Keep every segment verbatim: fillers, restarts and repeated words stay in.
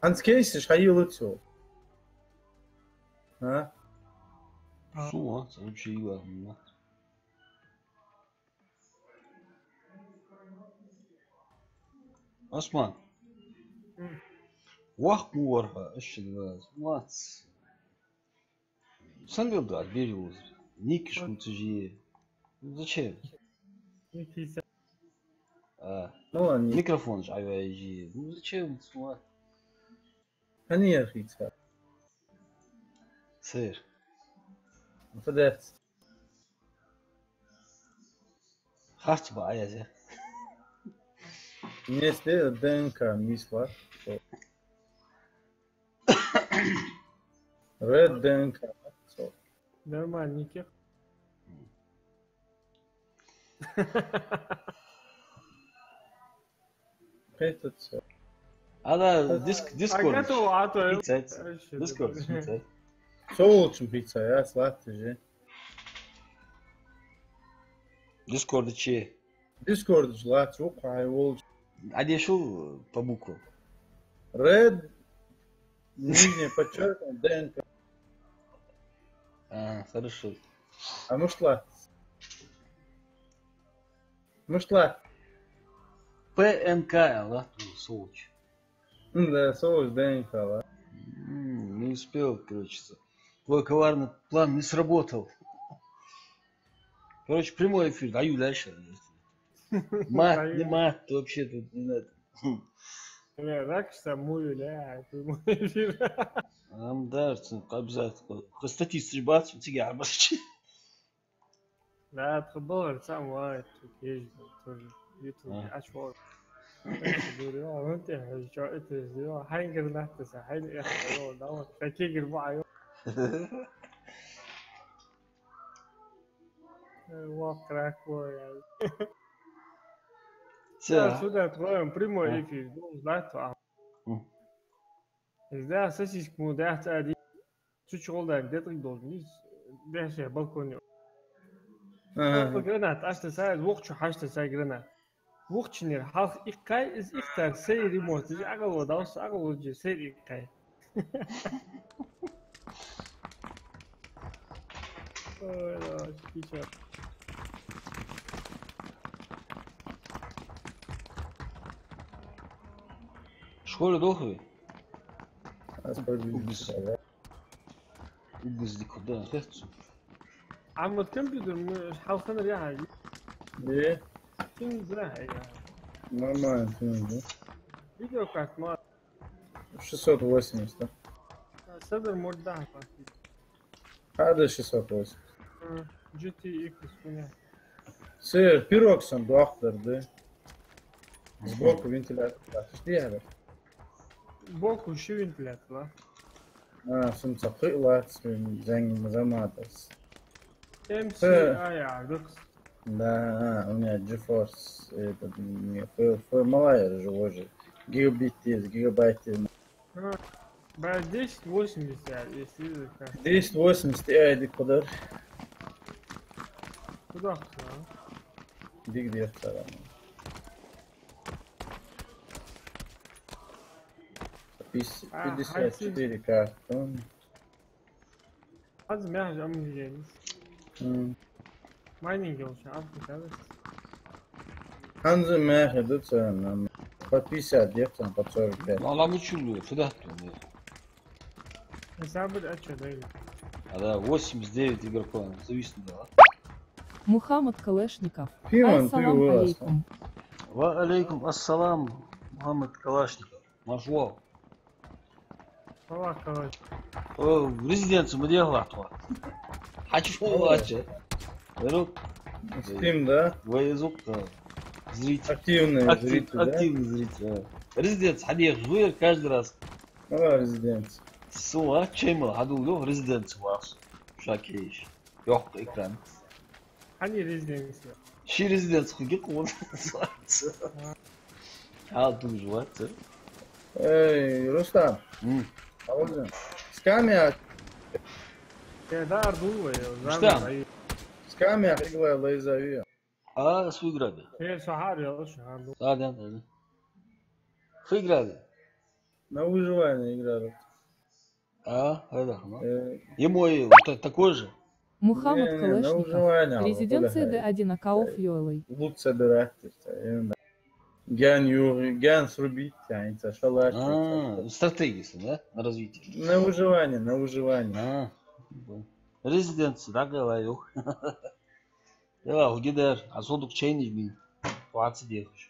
ХӀанз кейсаш хьайийллац цо. А? Су, а, цхьа вообще йийлла хӀама. Осман. М. Вахт му варха, аш шин ваз. Мац. Сандал да, бери уз. Никиш хӀама ца жие. Ну, зачем? Никиса. А. Ну, ладно, ник- Микрофон же авяжи. Ну, зачем? Су. Хьан яр хийца? Сер. Фу дац? Харц ба а язе. Несте ДНК мисла. Red ДНК. Нормально, никих. Кхетац. Ана диск-, Дискорд. А готово, а то я Пицец. Вообще Дискорд, давай. Пицец. Со волчун пицца, я слатта же. Дискорд чи? Дискорд же лац, вукхай волч. А дешул по буквам. Red, нижнее подчеркивание, ДНК. А, хорошо. А мишта латт? Мишта латт? ПНК, а, латт, ну, сволочь. М, да, сволочь, ДНК, латт. М, не успел, короче, с-, твой коварный план не сработал. Короче, прямой эфир, даю дальше. Мат, не мат, вообще тут не надо. Бля, так что мой, бля, прямой эфир. Ам дарц, ну, обязательно. Статистика бац, цига арбасчи. Да, это был сам вай, тут есть, тоже. YouTube А. Ач вол. Говорю, а он тебе, что это сделал? Хай гранаты са, хай это, да, вот, такие грибы. Э, вох, крак, вой, я. Всё. Сейчас сюда откроем прямой А. Эфир. Ну, знать вам. М. Из да сосиска му да цади. Чучхол да, где-то должен. Да, сейчас балконе. Ага. Гранат, аш та сай, вохчу хаш та сай гранат. Вохчинер, халх иккай, из иккар, сей ремонт, из агал вода, ус агал вода, сей иккай. Ой, да, сейчас. Школе дохуй? Аз пойду. Угис. Угис дикуда, хехцу. А вот компьютер мы халханар яхай. Э? Син за, я. Нормально, син за. Видеокарт ма. Шестьсот восемьдесят, да? А, Садар может, да, хватит. А, да, шестьсот восемьдесят. А, G T X у меня. Сэр, пирог сан доахтар, да? Сбоку вентилятор. Что я говорю? Боку ши вентилятор, да? А, сумца кхы лац, зенг заматас. М С А, я, дукс. Да, а, у меня GeForce, этот, мне ф-, ф-, малая же уже. Гигабит есть, гигабайт есть. А, бля, десять восемьдесят, если заказ. Десять восемьдесят, я иди куда? Куда? Диг дир царам. Пятьдесят четыре картон. Аз мяхь ам гелис. М. Майнинг йолча аз гелис. Ханза мяхь да царам. По пятьдесят дир царам, по сорок пять. Ала мучулу, фидат ту, не. Хисаб а чё дали? А, да, восемьдесят девять игроков, зависнет, да? Мухаммад Калашников. Пиван, ассалам пиво, алейкум. Ва алейкум ассалам, Мухаммад Калашников. Марш воагӀалва. Салам, Калашников. О, резиденци ма дехалахь тхо. Хьачу шо лача. Веру? Steam, да? Вай из укх, э, зритель. Активный зритель, да? Активный зритель, э. Резиденци хьадехаш ву ер каждый раз. Ала резиденци. Су а чайма хьадулду резиденци вахс. Шакеш. Йоккха экран. Хьани резиденци. Ши резиденци хуги къон. А. Хьал дуж вац. Эй, Рустам. М. Хьал дуж. Скамья. Э, да, Ардул, э, Рустам. Скамья, хиглай лайзави. А, су играли. Э, сахар, я, лучше, Ардул. Да, да, да. Су играли. На выживание играют. А, это, ну. Э. Ему и та-, такой же. Мухаммад Калашников. Не, не, на выживание, резиденция Д один аккаунт йоалай. Лучше собирать, то есть, э, да. Гаьна югӀ-, гаьна срубить, а, инца шалаш, а, инца. Стратегия, да? На развитие. На выживание, на выживание. А, понял. Резиденция, да, говорю. Да, гидар, а сундук чейниш бин. Двадцать девять.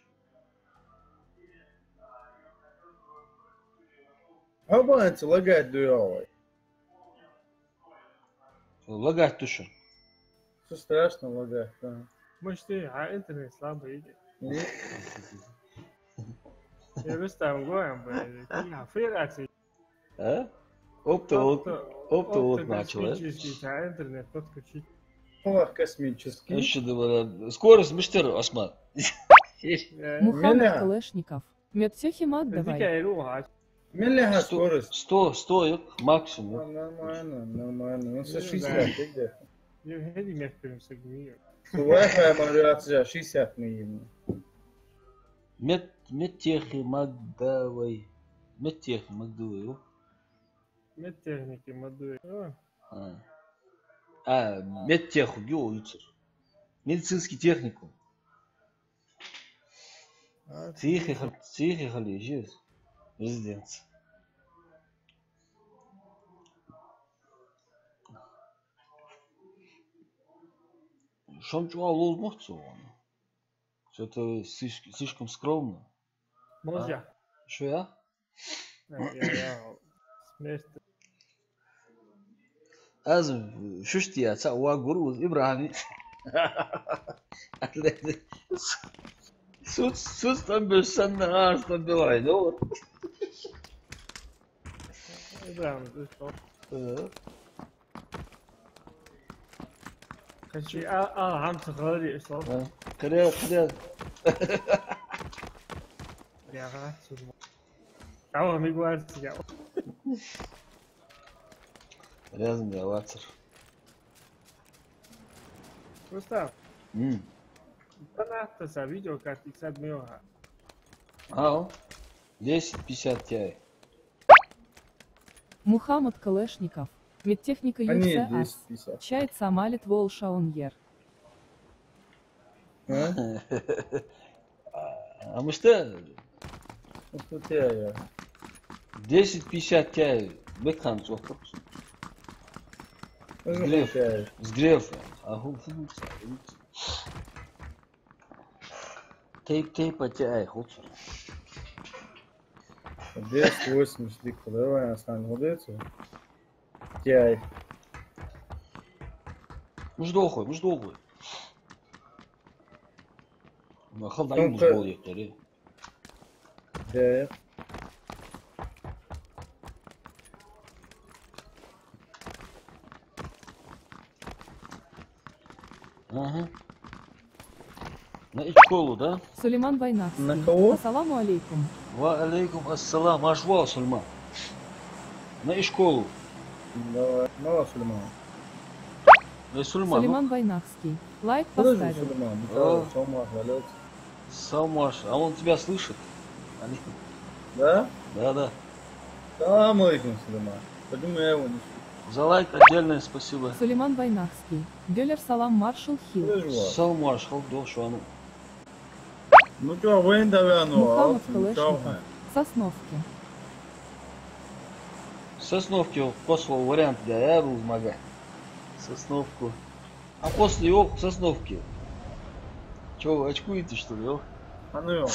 Хьо бан ца лагать ду йоалай. Лагать ду шо? Всё страшно лагать, да. Мышты, а интернет слабый идёт. Нет. Я весь там гоем, блядь, а фрираций. А? Опта вот, опта вот начал, а? Автоматически, а интернет подключить. Ох, космический. Ещё добра. Скорость мыштер, Осман. Э. Мухаммад Калашников. Меттехи маг давай. Дикая руха. Меллеха скорость. Сто, сто, ёп, максимум, ёп. А, нормально, нормально. Ну, со шестьдесят, да. Евгений Мехпирим сагмир. Wi-Fi моряция шестьдесят мы ему. Мет-, меттехи маг давай. Меттехи маг давай, ёп. Медтехники маг давай. А. А, медтеху гио юцер. Медицинский техникум. А, тихий хал-, тихий хале жиз. Резиденция. Шом чуа лоз мохцо вон. Что-то слишком, слишком скромно. Можно? А? Что я? Э, я, я, с места. Аз шуштия ца ва гур уз Ибрахими. Сус, сус там беш санна, аш там белай, да? Ибрахим, ты что? Э. Качи, а, а, хӀанз ца хилари, ишта. А, кхера, кхера. Яха, сужма. Ава, ми гварци, я. Резан я вацар. Просто. М. Донатта са видео картик сад миоха. Ау. Десять пятьдесят тяй. Мухаммад Калашников. Медтехника юкса ас. Чай ца малит волшаун ер. А? А мы что? Ну, что ты, я? Десять пятьдесят тяй. Бекхан цохтук. С греф. С греф. А ху-, ху-, ху-, Тейп, тейп, а тяй, хуц. Двести восемьдесят дикку, давай, а с нами вот эти. Тяй. Муж дохуй, муж дохуй. Ну, халда муж дохуй, яри. Э. Ага. На ишколу, да? Сулейман Вайнахский. На кого? Ассаламу алейкум. Ва алейкум ассалам. Ашва, Сулейман. На ишколу. Давай, давай, Сулейман. Э, Сулейман, ну. Сулейман Вайнахский. Лайк поставил. Подожди, Сулейман, ну, о. Сулейман, молодец. Сав марш, а он тебя слышит? Али. Да? Да, да. Салам алейкум, Сулейман. Почему я его не слышу? За лайк отдельное спасибо. Сулейман Вайнахский. Гелер салам маршал хил. Слышу вас. Сав марш, хал дохшану. Ну чё, вайн давай, ну, Мухаммад а, ну чё, Калашников. Вайн? Сосновки. Сосновки, косо вариант, да, я ру мага. Сосновку. А после его к Сосновке. Чё, очкуете, что ли, ёх? А ну, ёх.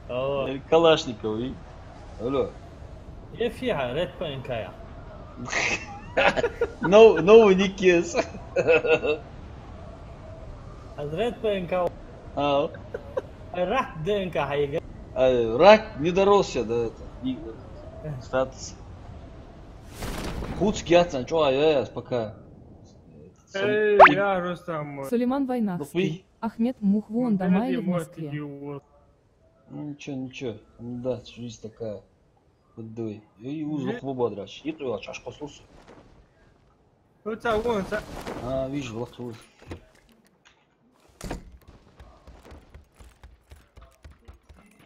Алло. Или Калашников, и? Алло. Я фиха, Red P N K я. Нов-, новый ник есть. А Red P N K. А. А Red P N K хьайга. А, Red не дорос я до этого. И, э, статус. Хуц гяцан, чё, а я, я, пока. Эй, я Рустам. Сулейман Вайнахский. Ахмед Мух вон домой или в Москве? Ну, ничего, ничего. Ну да, жизнь такая. Поддой. И узло хлоба драчь. И ты чаш коснулся. Ну, ца, вон, ца. А, вижу, вот тут.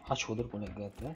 Хач ходыр куне гад, да?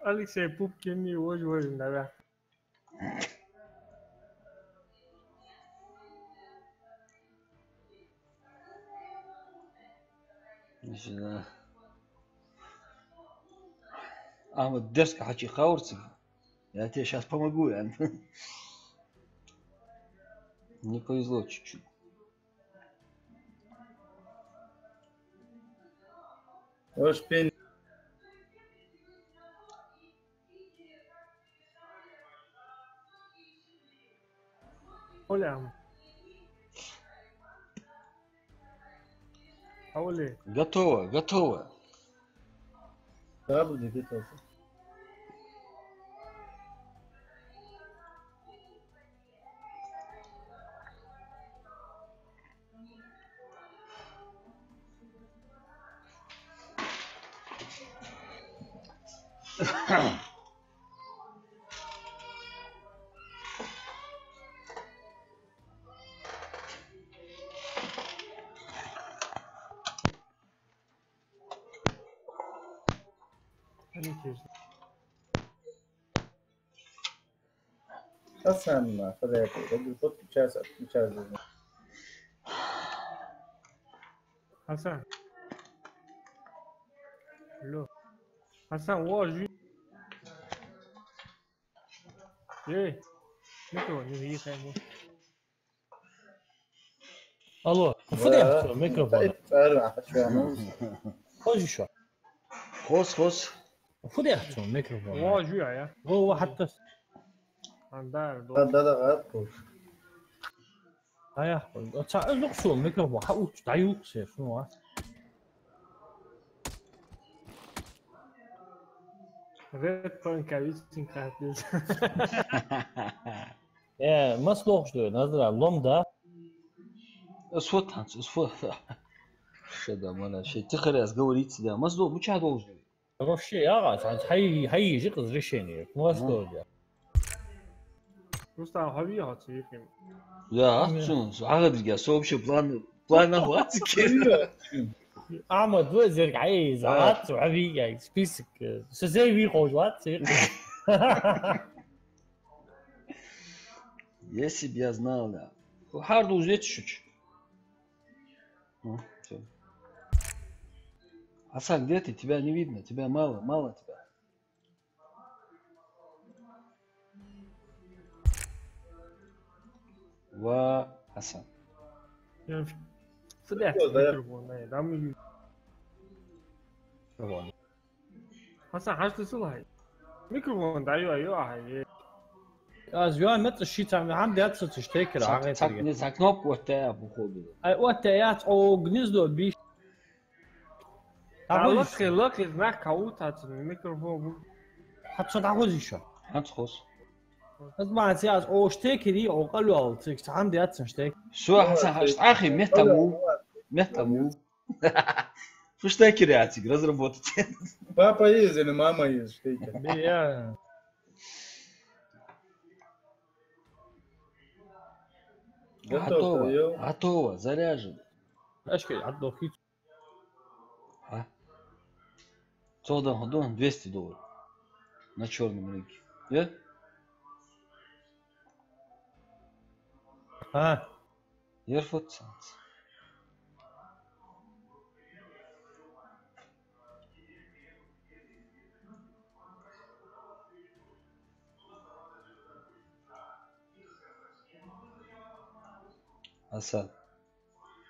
Алексей Пупкин и вож-вож, наверное. Ахьмад, дерзка хьачи хаврциг. Я тебе щас помогу, я. Не повезло чуть-чуть. Вож пен. Оля, ам. Оля. Готово, готово. Да, буду где-то. Хьасан, ма, хозяйка, я говорю, вот сейчас отключаю звонок. Хьасан. Алло. Хьасан, о, жи. Эй, микрофон, не ехай, мо. Алло, фу деш да цо микрофон? Цар, а, чё, ну? Хоза шо? Хоз, хоз. Фу деш да цо микрофон? Во, жуя, я. Во, во, хьатас. Андар, да, да, да, гад, хоз. Ая, ца, э, лук цо микрофон, хьа уч, да юк се, фу, а? Red Punk вицин катдез. Э, мас лохаш да, Назра, лом да? Ас вот хьанц, ас вот. Ше да, мана, ше тихо разговориться да. Мас ло, мича должен? Вообще, я, хьанц, хьай, хьай, жи разрешение. Мас ло да. Просто хьави хьаца йихим. Я, ацун, хьагадрига, со вообще план, план вац ке. Ахмад, вай зерг, ай, а, зац, хьави, ай, список, э, со зай ви хож вац. Если б я знал, да. Хьарду зет шуч. Ну, всё. Асан, где ты? Тебя не видно, тебя мало, мало тебя. Ва Хьасан. Я ф-, фу деш да цо микрофон, ай, да, мы. Микрофон. Хьасан, хьашт сул хьай. Микрофон, да, ё, ё, хьай. Аз ё, мет ши цам, хьам дяц со штекер, цак, а, цак, не, цак кнопка оттая, походу. Ай, оттая, о, гнездо биш. Та лакхе, лакхе, знак кого-то, микрофон. Хьаца дӀахоз шо? Хьаца хоз. Аз ма ци аз о штекери, о къалвал, цик, цхьан дяцан штек. Шо, хьаца, хьаца, ахи, меттаму. Меттаму. Фу штекери ацик, разработать. Папа есть или мама есть штекер? Да я. Готово, готово, заряжен. Ашкарий, отдохнуть. А? Цо да ходо двести долларов на чёрном рынке. Е? А? Ер фоцанц. Аса.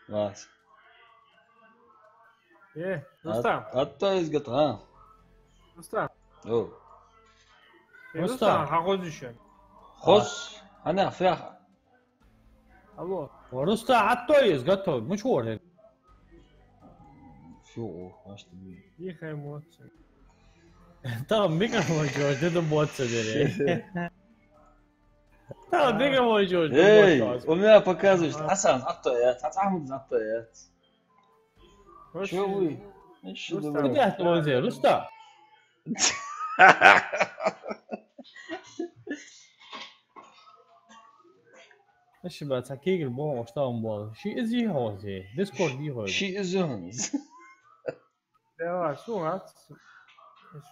Вас. Э, Рустам. Ат-, атта изгат, а? Рустам. О. Э, Рустам. Рустам, хьа хоз шо? Хоз. А. Хьанах, фех. Алло. О, Рустам, атта из, готов. Муч вор. Всё, о, аш ты. Ихай моци. Там микрофон, чё, ты там моци, бери. Та бега мой чё, эй, у меня показываешь, Асан, атта яц, Асан, Ахмад, атта яц. Чё вы? Иши, Рустам, давай. Ребят, он здесь, Рустам. Иши, бац, а кегир бо, что он бо? Ши из йихьо зе, Discord йихьо зе. Ши из йихьо зе. Дела, су ац.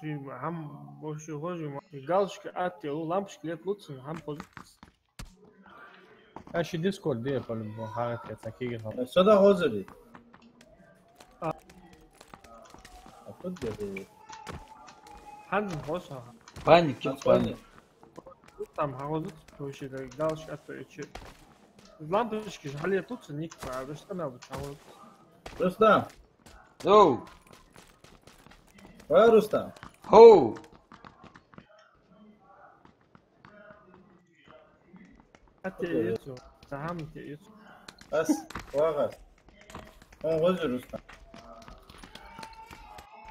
Ши хӀама боши хожи ма. Галочка атте лу, лампочка лет луцин, хӀама хозуц. А ши Discord де, по-любому, хьагӀат кеца киги хӀама. Сада хозури. А. А куд де? Ханзин хоза. Паник, а, паник. Там хозуц, вообще, галочка атте ичи. Лампочки же хьале луцин, ник, а, да что надо, хозуц. Рустам. Йоу. Ва, Рустам. Хоу. Атте, окей. Ецо. Цхьа хӀама тӀаийца. Ас, вагӀа. Хьона гӀоза, Рустам.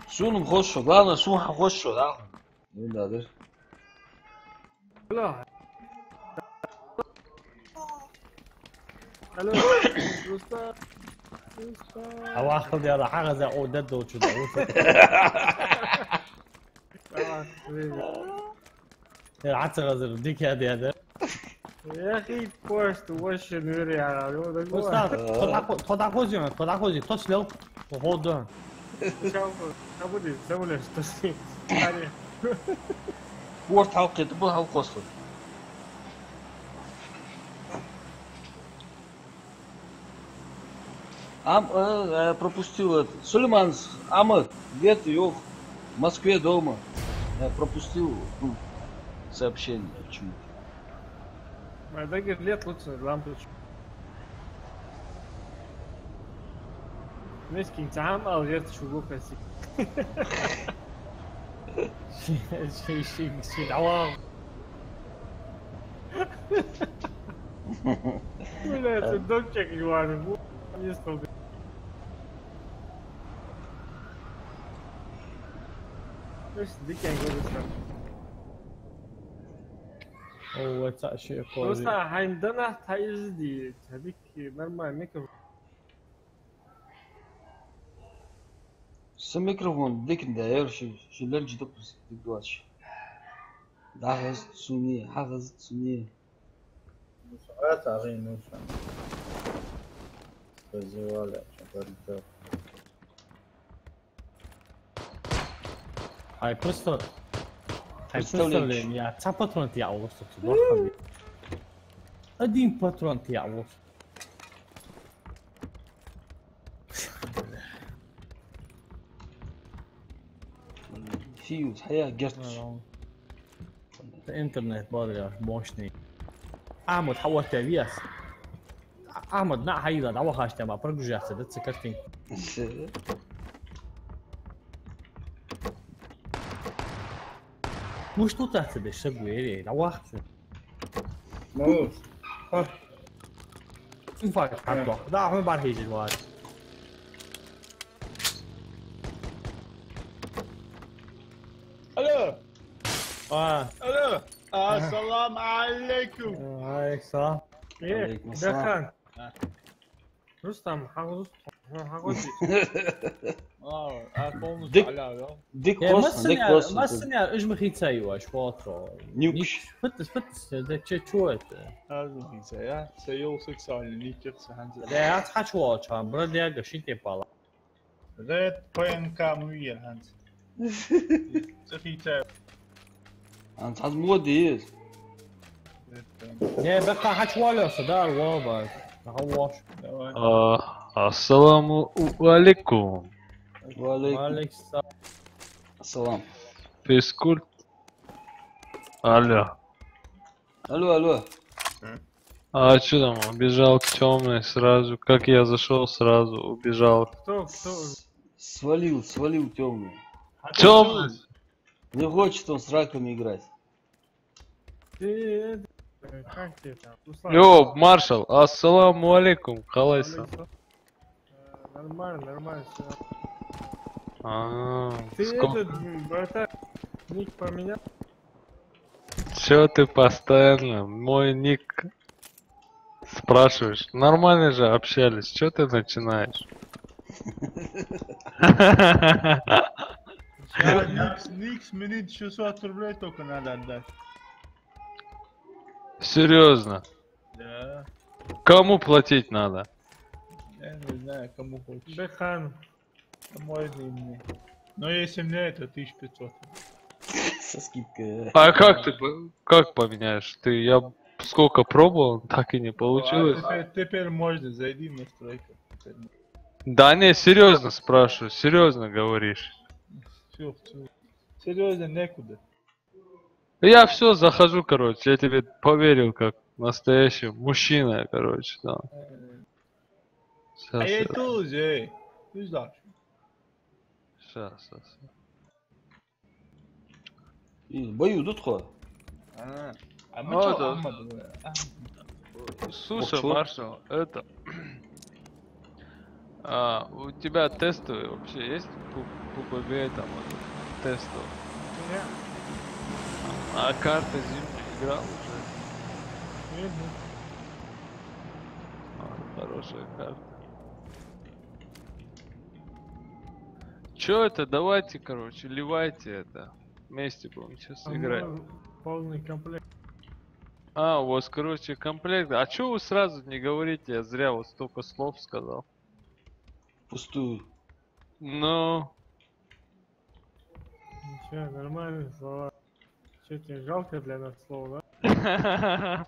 Сона-м хоза шо, главное, сона хьа хоза шо, да? Ну да, да. Алло. Алло. Рустам. Рустам. Авахал дела, хьагӀаза, о, дед долчу да. Авахал. Э, хьа ца гӀазар, дика я деда. Я хӀанз просто вообще нури я, ну, да. Просто гуа. Тхо дӀахо-, тхо дӀахоза, тхо дӀахоза, тос лел, тхо хода. Чао, забуди, забуди, что с ним. Аре. Корт хьалкхета, бу хьалкхослу. Ам, э, э, пропустил это. Сулейман, Амр, где ты, ёх? В Москве дома. Я пропустил, ну, сообщение почему-то. Ма дагер лет лучше лампочку. Мискин цхьа хӀама ала гӀерта шу гу каси. Ши, ши, ши, ши, давай. Бля, ты докчек, Иван, не стал. Слышь, дикий город. О, вот так ши. Просто хьайна данахь тхьа иза ди, цхьа дика нормальный микрофон. Са микрофон дикандаь, яр ши, ши лерча дукхус дика доацаш. ДӀахаза суни, хьахаза суни. Ну, сагӀа ца гӀин, ну, ша. Позывали, а чё, парень, так. Хьай просто, хьай представление. Представление, я цхьа патрон тӀа яӀ вурсу, цу доххали. Один патрон тӀа яӀ вурсу. Фьюз, хьая герц. Интернет бар, я, мощный. Ахьмад, хьа ватта вес. Ахьмад, нах хьайла, дӀавахаш тема, прогружаться, да, цу картинка. Муш тут ца деш, са гуэри, дӀавахаш. Ну. Ха. Инфаркт хьатто. Да, хьона бар хьежир вац. Алло. А. Алло. Ассаламу алейкум. Алейкум салам. Э, Алейкум ассалам. Дахан. А. Рустам, хьагӀуз-, хьагӀузи. А, а, полностью Дик, аля, да? Дик Э, хос, массане дик яр, хос. Массане яр, уж ма хийцай ваш, фото. Нюкш. Нюкш, фитнес, фитнес, да че, чё это? Аз ма хийцай, а? Са йол сексуальный, никих са ханза. Да, аз хачу волча, бродяга, шите пала. Red P N K муер ханза. Са хийцай. Ан цхьацца мода из. Не, бекка хьачуваллалца, да, ваба. Нахьа воаш. Давай. А, ассаламу алейкум. Ва алейкум. Ва алейкум салам. Салам. Физкульт. Алло. Алло, алло. А чё там, убежал тёмный сразу. Как я зашёл, сразу убежал. Кто, кто? С-, свалил, свалил тёмный. А ты Тёмный. Кто? Не хочет он с раками играть. Ты это, как тебе там, Руслан? Йо, маршал, ассаламу алейкум, халайса. Алейкум. Э, нормально, нормально, всё. А, Ты сколько? Этот, м, братан, ник поменял? Чё ты постоянно мой ник спрашиваешь? Нормально же общались, чё ты начинаешь? Ща ник, ник сменить, шестьсот рублей только надо отдать. Серьёзно? Да. Кому платить надо? Я не знаю, кому хочешь. Бехан. А можно и мне. Но если мне, то тысяча пятьсот. Со скидкой. А как ты по-, как поменяешь? Ты, я сколько пробовал, так и не получилось. А теперь, теперь можно, зайди в настройки. Теперь можно. Да не, серьёзно спрашиваю, серьёзно говоришь. Всё, всё. Серьёзно некуда. Я всё, захожу, короче, я тебе поверил, как настоящий мужчина, короче, да. Э, Щас, а я щас. Тоже, э, ты знаешь. Щас, щас. И бою тут хо. А, а мы А, чё, это Ахмад, э, а? Слушай, Маршал, это, а, у тебя тестовый вообще есть? Пу- ПУБГ там вот, тестовый. Не, А карты зимние играл уже? видно. А, хорошая карта. Чё это? Давайте, короче, ливайте это. Вместе будем сейчас А играть. мой полный комплект. А, у вас, короче, комплект. А чё вы сразу не говорите? Я зря вот столько слов сказал. Впустую. Ну, Ничего, нормальные слова. Что, тебе жалко для нас слова, да?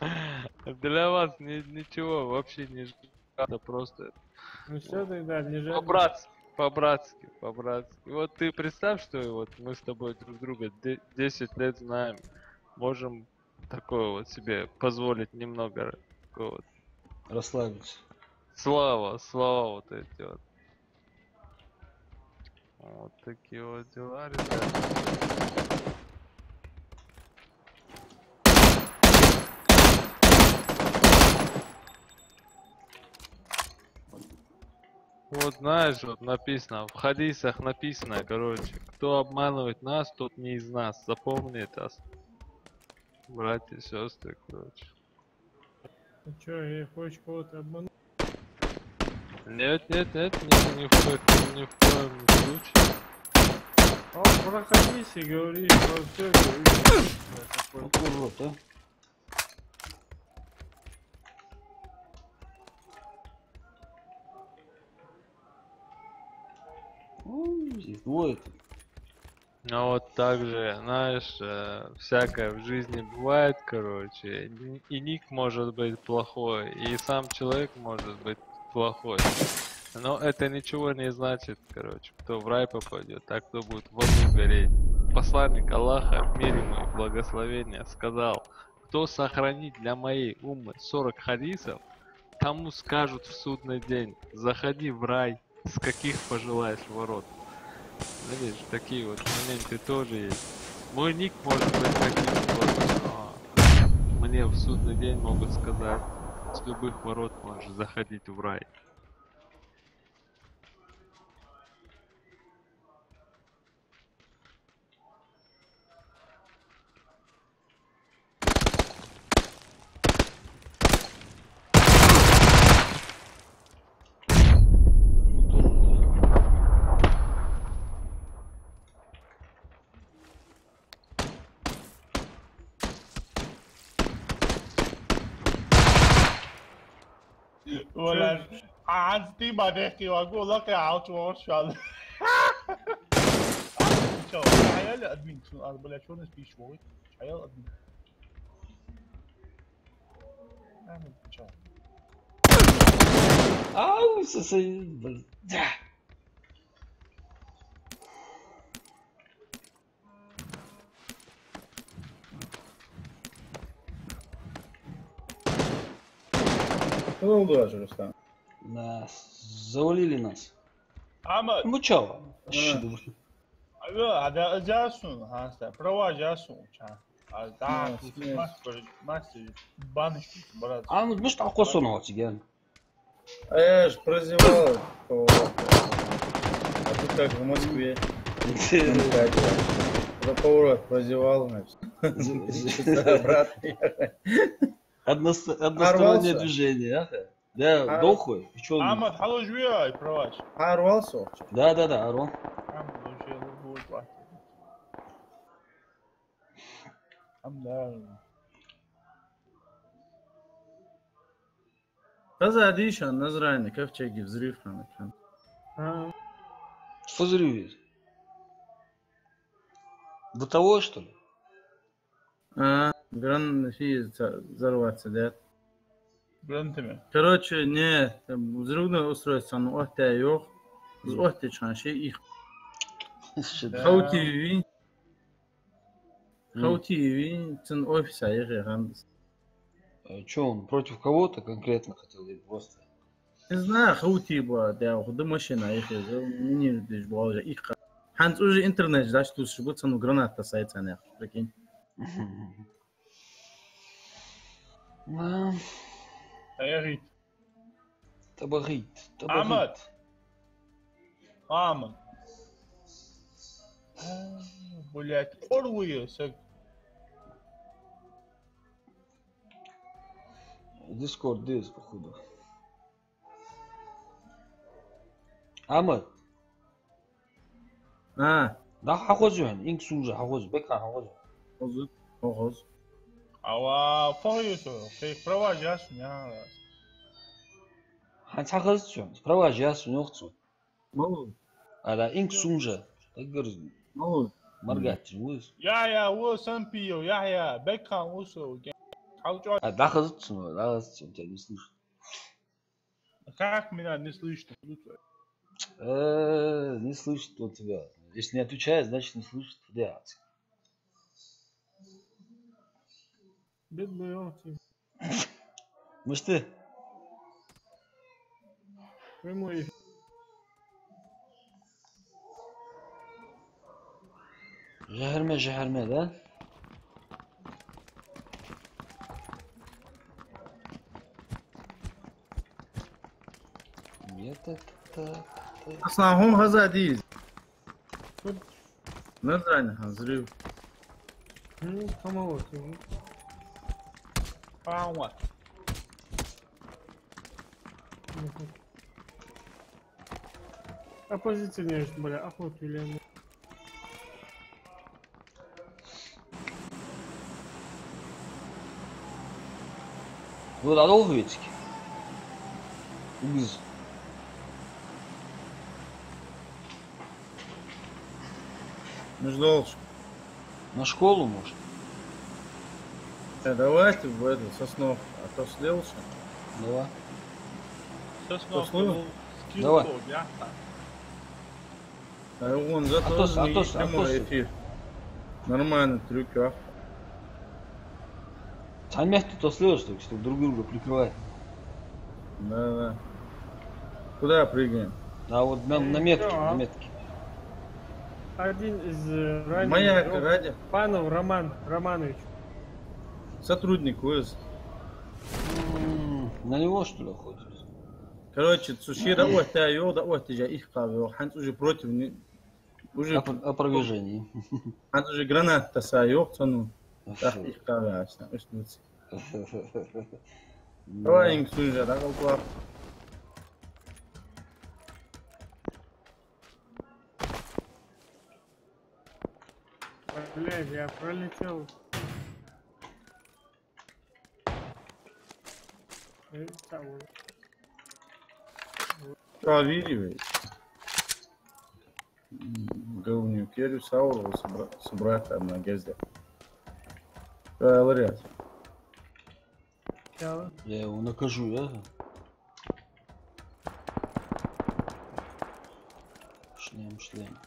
Для вас ни- ничего вообще не жалко, просто Ну что тогда, не жаль? по-братски, по-братски, по-братски. Вот ты представь, что вот мы с тобой друг друга де- десять лет знаем, можем такое вот себе позволить немного такого вот Расслабиться. слова, слова вот эти вот. Вот такие вот дела, ребята. Вот знаешь, вот написано, в хадисах написано, короче, кто обманывает нас, тот не из нас. Запомни это, братья, сестры, короче. Ты что, я хочешь кого-то обмануть? Нет, нет, нет, ни, ни в коем, ни в коем случае. А, проходись и говори, про всё говори. Вот урод, а. Ой, их двое тут. Ну вот так же, знаешь, э, всякое в жизни бывает, короче, и, и ник может быть плохой, и сам человек может быть плохой. Но это ничего не значит, короче, кто в рай попадет, а кто будет в аду гореть. Посланник Аллаха, мир ему и благословение, сказал: кто сохранит для моей уммы сорок хадисов, тому скажут в судный день: заходи в рай, с каких пожелаешь ворот. Видишь, такие вот моменты тоже есть. Мой ник может быть каким угодно, но мне в судный день могут сказать: с любых ворот можешь заходить в рай. Валер, а, а ты бадехи вагу лаке алчу воршал. Чё, чё, а я ли админ, чё, а, бля, чё у нас пишет, ой? А я админ. А, ну, чё? Ау, сосай, блин. Да. Кто был дальше, Рустам? Да, завалили нас. Ама, Ну чё? Ещё думаю. Ага, а да, а Джасун, ха, ста, права Джасун, ча. А, да, Ну, тут смех. мастер, мастер, баночки, брат. А, ну, может, а косо на тебя? А я ж прозевал. О, а тут как в Москве. Про поворот прозевал, значит. Обратно. Одно- Орвался. Одностороннее движение, а? Да, А. Дохуй. И чё он? Ама, хало жуя, права. Орвался? Да, да, да, Арон. Ама, ну, жуя, ну, вот, вот. Ам, да. Таза дийша Назрани ковчеге взрыв хана кхан. А, Что взрыв есть? До того, что ли? А, гран фи ца- взорваться, да? Грантами. Короче, не, там взрывное устройство, ну, отта йох. З отта чхан ши их. Что Да. Хаути ви. М. Хаути ви, цин офиса их хан. А чё, он против кого-то конкретно хотел или просто? Не знаю, хаути ба, да, худа машина их, мини диш ба уже их. Ханц уже интернет ждаш тус шибу, цану граната сайца не, прикинь. Да. ТӀабахийта. ТӀабахийта. ТӀабахийта. Ахьмад. Ахьмад. Блядь, къора вуй саг. Дискорд деза, походу. Ахьмад. А. Да, хьахоза хьона, инкс уже хьахоза, бекхан хьахоза. Хоза, хо-, хоза. Ава, фагӀа ю со, кхы права ясун, я. ХӀанз хьахоза хьона, права ясун, йоах цо. Мало. А, да, инкс уже. Так говорю. Мало. Моргать, вуз. Я, я, вуз, сан пио, я, я, бекхан вуз со, ген. Хьал чо. А, да, хоза хьона, да, хоза хьона, тебя не слышу. Как меня не слышно? Э, не слышит он тебя. Если не отвечает, значит, не слышит. Где? Бедный он. Мышты. Прямой эфир. ЖӀарме, жӀарме, да? Метод, так, так. Аслан, хӀун хоза дий? Назрань, хьан взрыв. Ну, помолот ему. Пауа. Мгм. Оппозиционеры, бля, охоту, Лена. Вот, а долго ведь? Угыз. Ну, ждал. На школу, может? Э, давайте в эту Сосновку, а то слился. Давай. Сосновка, Сосновка? Ну, скилл. Давай. Код, я. А он зато... Атос, не Атос, прямой Атос. Эфир. Нормальный трюк, а? Цхьан метте тӀа слева, что ли, чтобы друг друга прикрывать. Да, да. Куда прыгаем? Да, вот на, на метке, на метке. Один из, э, раненых, Маяк, Ром-, Радя. Панов Роман Романович. Сотрудник ВС. М, на него, что ли, охотились? Короче, цу шера отта йода, отта жа их кавел. ХӀанз уже против не-, уже опр-, опровержение. ХӀанз уже граната таса йода цану. Так, их кавел, ачна, уж нуц. Давай, инкс уже, да, колпак. Блядь, я пролетел. Э, того. Проверивай. М, говнюк, я говорю, Саур собра-, собрать там на газде. Э, ларец. Чего? Я его накажу, я. Шлем, шлем.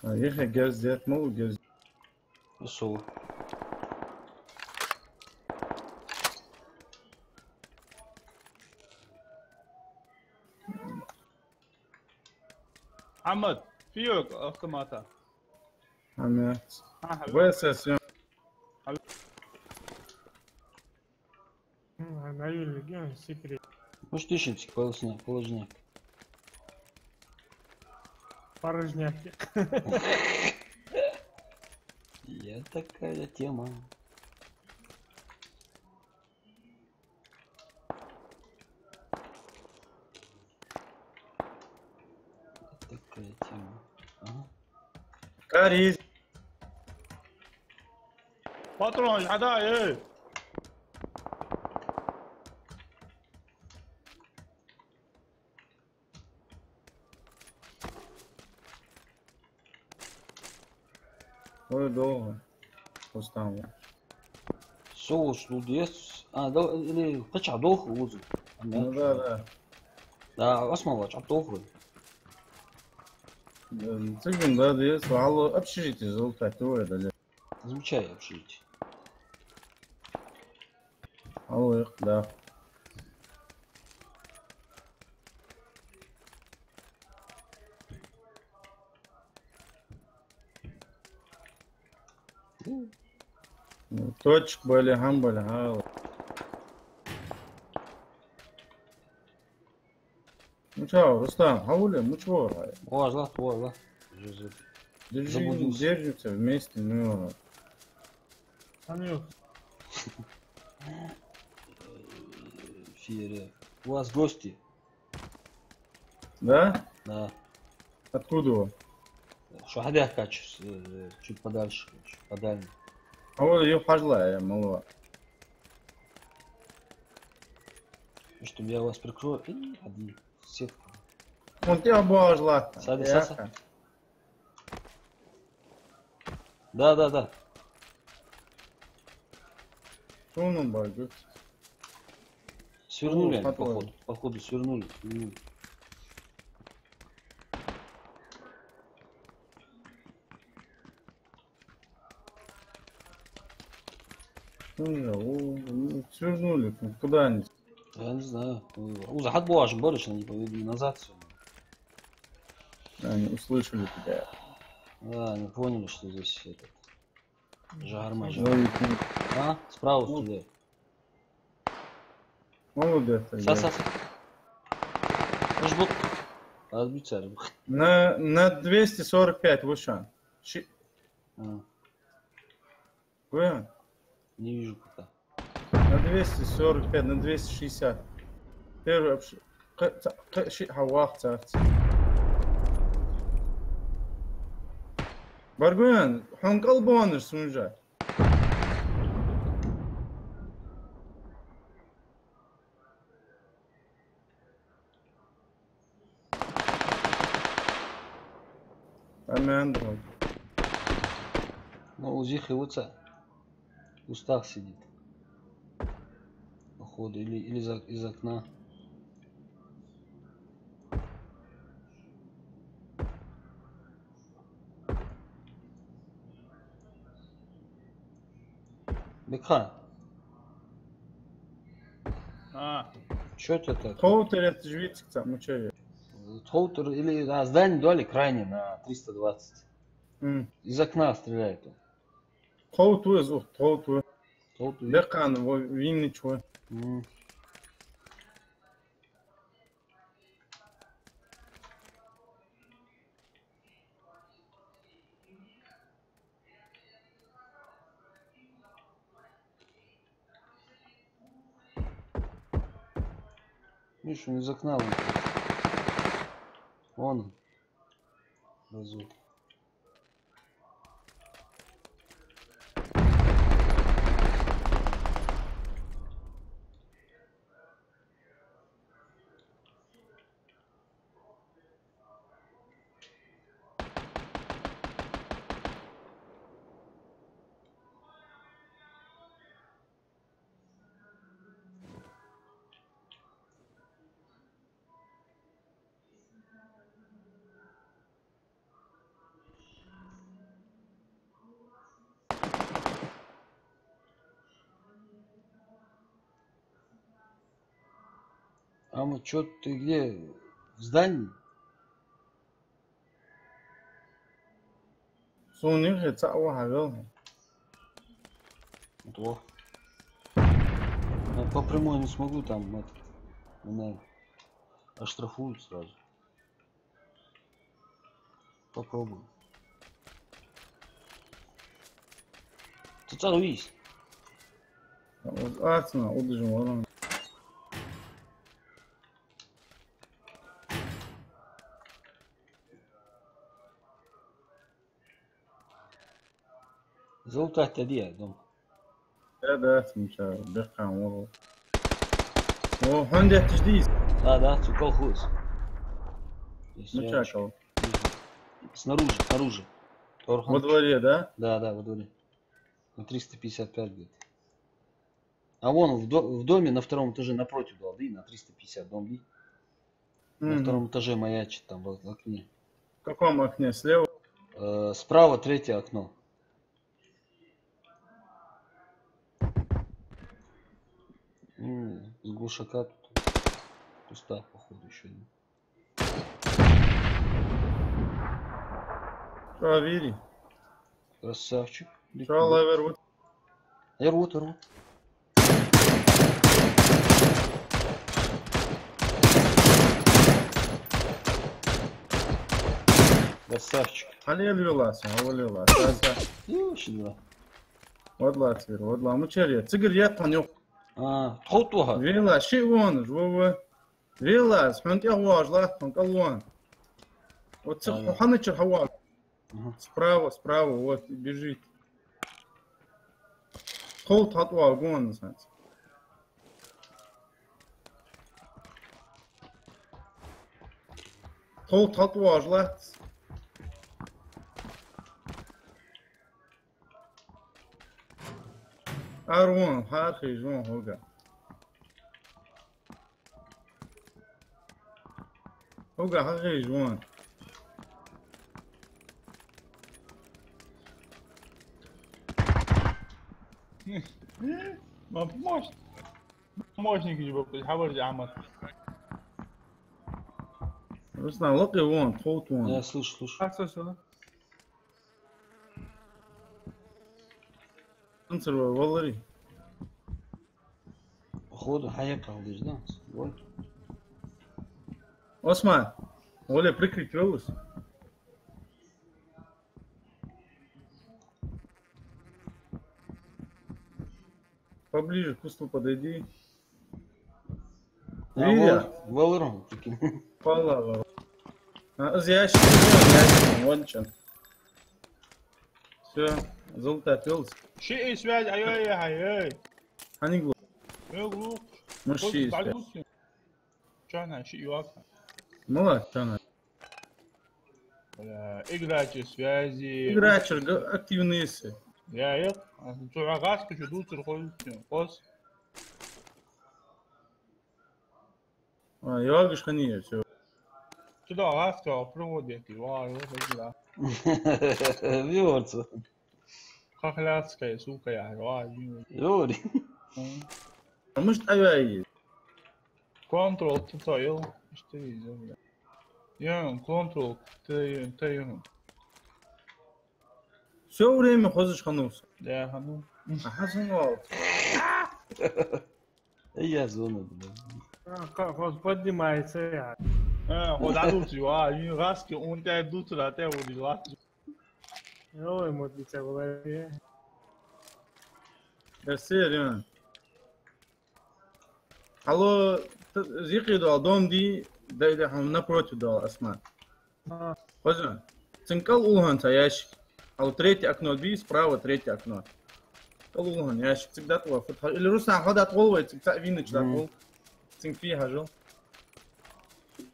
А, ехай, газдет, ну, газдет. Усул. Ахьмад, фиёк автомата. Ахьмад. Ага. ВСС, я. Алло. М, а на юле где он секрет? Может, ищем, типа, полосня, положняк. Порожняк. Я такая тема. Такая тема. Ага. Кариз. Патрон, хьадай, э. Ой, долго. Устал. Соус лудец. А, да, или кхычахьа долх узу. Ну да, да. Да, осмала чӀоагӀа долх. М, цигун да, дец, валло, общежитие золотать, ой, да, ле. Изучай общежитие. Алло, да. Точка были, хӀама были, хьал. Ну чё, Рустам, хьавола, мича воагӀа хьо? ВоагӀаш латт, воагӀаш латт. Держи, заблудился. Держимся вместе, ну. Аню. Фере. У вас гости. Да? Да. Откуда вы? Шо хьадаьхкача, э, чуть подальше, короче, подальше. А вот её хьажала, я мало. Что, я вас прикрою? Э, один. Сетка. Вон тӀехьа боагӀаш латт. Сади, са, са. Да, да, да. Что он бардит? Свернули они, походу. Походу, свернули, свернули. Ну, не, у-, у-, свернули. Куда они? Я не знаю. Уза хьатӀабоагӀаш бараш, они, по-моему, назад всё. Они услышали тебя. Да, они поняли, что здесь этот. Жар, мажар. Ой, ты. А? Справа стреляют. Молодец, Са, са, са. Ждут. Отбиться. На, на двести сорок пять вышел. Ши- А. Вы? Не вижу пока. На двести сорок пять, на двести шестьдесят. Первый вообще. К-, ц-, к-, ши-, ха, вах, цац. Баргуян, хьун кӀал бонаш сунжа. Амин, давай. Ну, у Зихи уца. В кустах сидит. Походу, или, или из ок-, из окна. Бекхан. А. Чё это так? Тховтар, это же вицик, там, ну чё я? Тховтар или, а, здание дали крайне на триста двадцать. М. Из окна стреляет он. Тховтар из, ух, тховтар. Тховтар. Бекхан, во, винный чё. М. Видишь, он из окна вон. Вон он. Внизу. А мы чё, ты где? В здании? Сона юххе цаӀ ваха вел. Вот во. Ну, по прямой не смогу, там, это, меня оштрафуют сразу. Попробуем. Ты цаӀ вийс? Ацна, удажин варан. Зовтать дия, дом. Да, да, сумча, бекхан вол. О, хьун детташ дийс? Да, да, цу колхоз. Мича кол? Снаружи, снаружи. Во дворе, да? Да, да, во дворе. На триста пятьдесят пять где-то. А вон в до-, в доме на втором этаже напротив дол, да, на триста пятьдесят дом, да? На втором этаже маячит там в окне. В каком окне? Слева? Э, справа третье окно. М, с глушака тут. В кустах, походу, ещё один. Чё, Вири? Красавчик. Чё, лайвер, вот? Ер вот, ер вот. Красавчик. Хьалел велас, хьалел велас. Ю, ши два. Вадлац вер, вадла мучаре. Цигар ятхан юх. А, тхов тӀа ваха. Вела, ши вон, жо. Вела, хьун тӀех вож лат, хьун кӀал вон. Вот цих хьаначар хьавож. Ага. Справа, справа, вот, бежит. Тхов тӀа хьатӀавоагӀа гонна санца. Тхов тӀа хьатӀавоагӀаш латт. Ар вон, хьархийж вон хьога. Хьога хьархийж вон. Ма помощник. Помощник же был, хабар же Ахмад. Руслан, лакхе вон, тхов тӀа вон. Я слышу, слышу. А, всё, всё. Анцер валари. Походу, хьаяккхал деш, да? Вот. Осман, Оля, прикрыть велус. Поближе к кусту подойди. А, валар, валар он, прикинь. Пала, валар. А, из ящик, ящик, вон чё. Всё, золото пёлс. Ши связь, ай-яй-яй-яй. Хьаниг лу. Э, глуп. Ну, ши связь. Чё она, ши юак? Ну ладно, чё она? Бля, играчи связи. Играчи га-, активные все. Я, я. Цу гӀаска чу дуцар хой, хос. А, йоагаш хани, всё. Сюда гӀаска проводит, и ва, ва, ва, ва. Виорца. Хохлядская, сука, я, ва, ва. Юри. Мгм. А может, авиа есть? Control Т Т Л, что видел, бля. Я, Control Т Т Л. Всё время хозаш ханус. Да, ханус. А Хасан вал. Я звоню, бля. А, ка-, ход поднимается, я. А, ход адут, ва, и гӀаски, он тя дут, а тя вот и лат. Ой, мод дитя была, я. Да, серьёзно. Алло, т-, зикъе дола дом дий, дай да хьона напротив дола, Осман. А. Хоза, цун кӀал улханца ящик. Алло, третье окно дий, справа третье окно. КӀал улхан ящик, цигга дӀатӀавоагӀа фуд хьа-, или Руслан, хьо дӀатӀавола вай, цигга цхьа виннича дӀатӀавола. Цунга фу хьажал.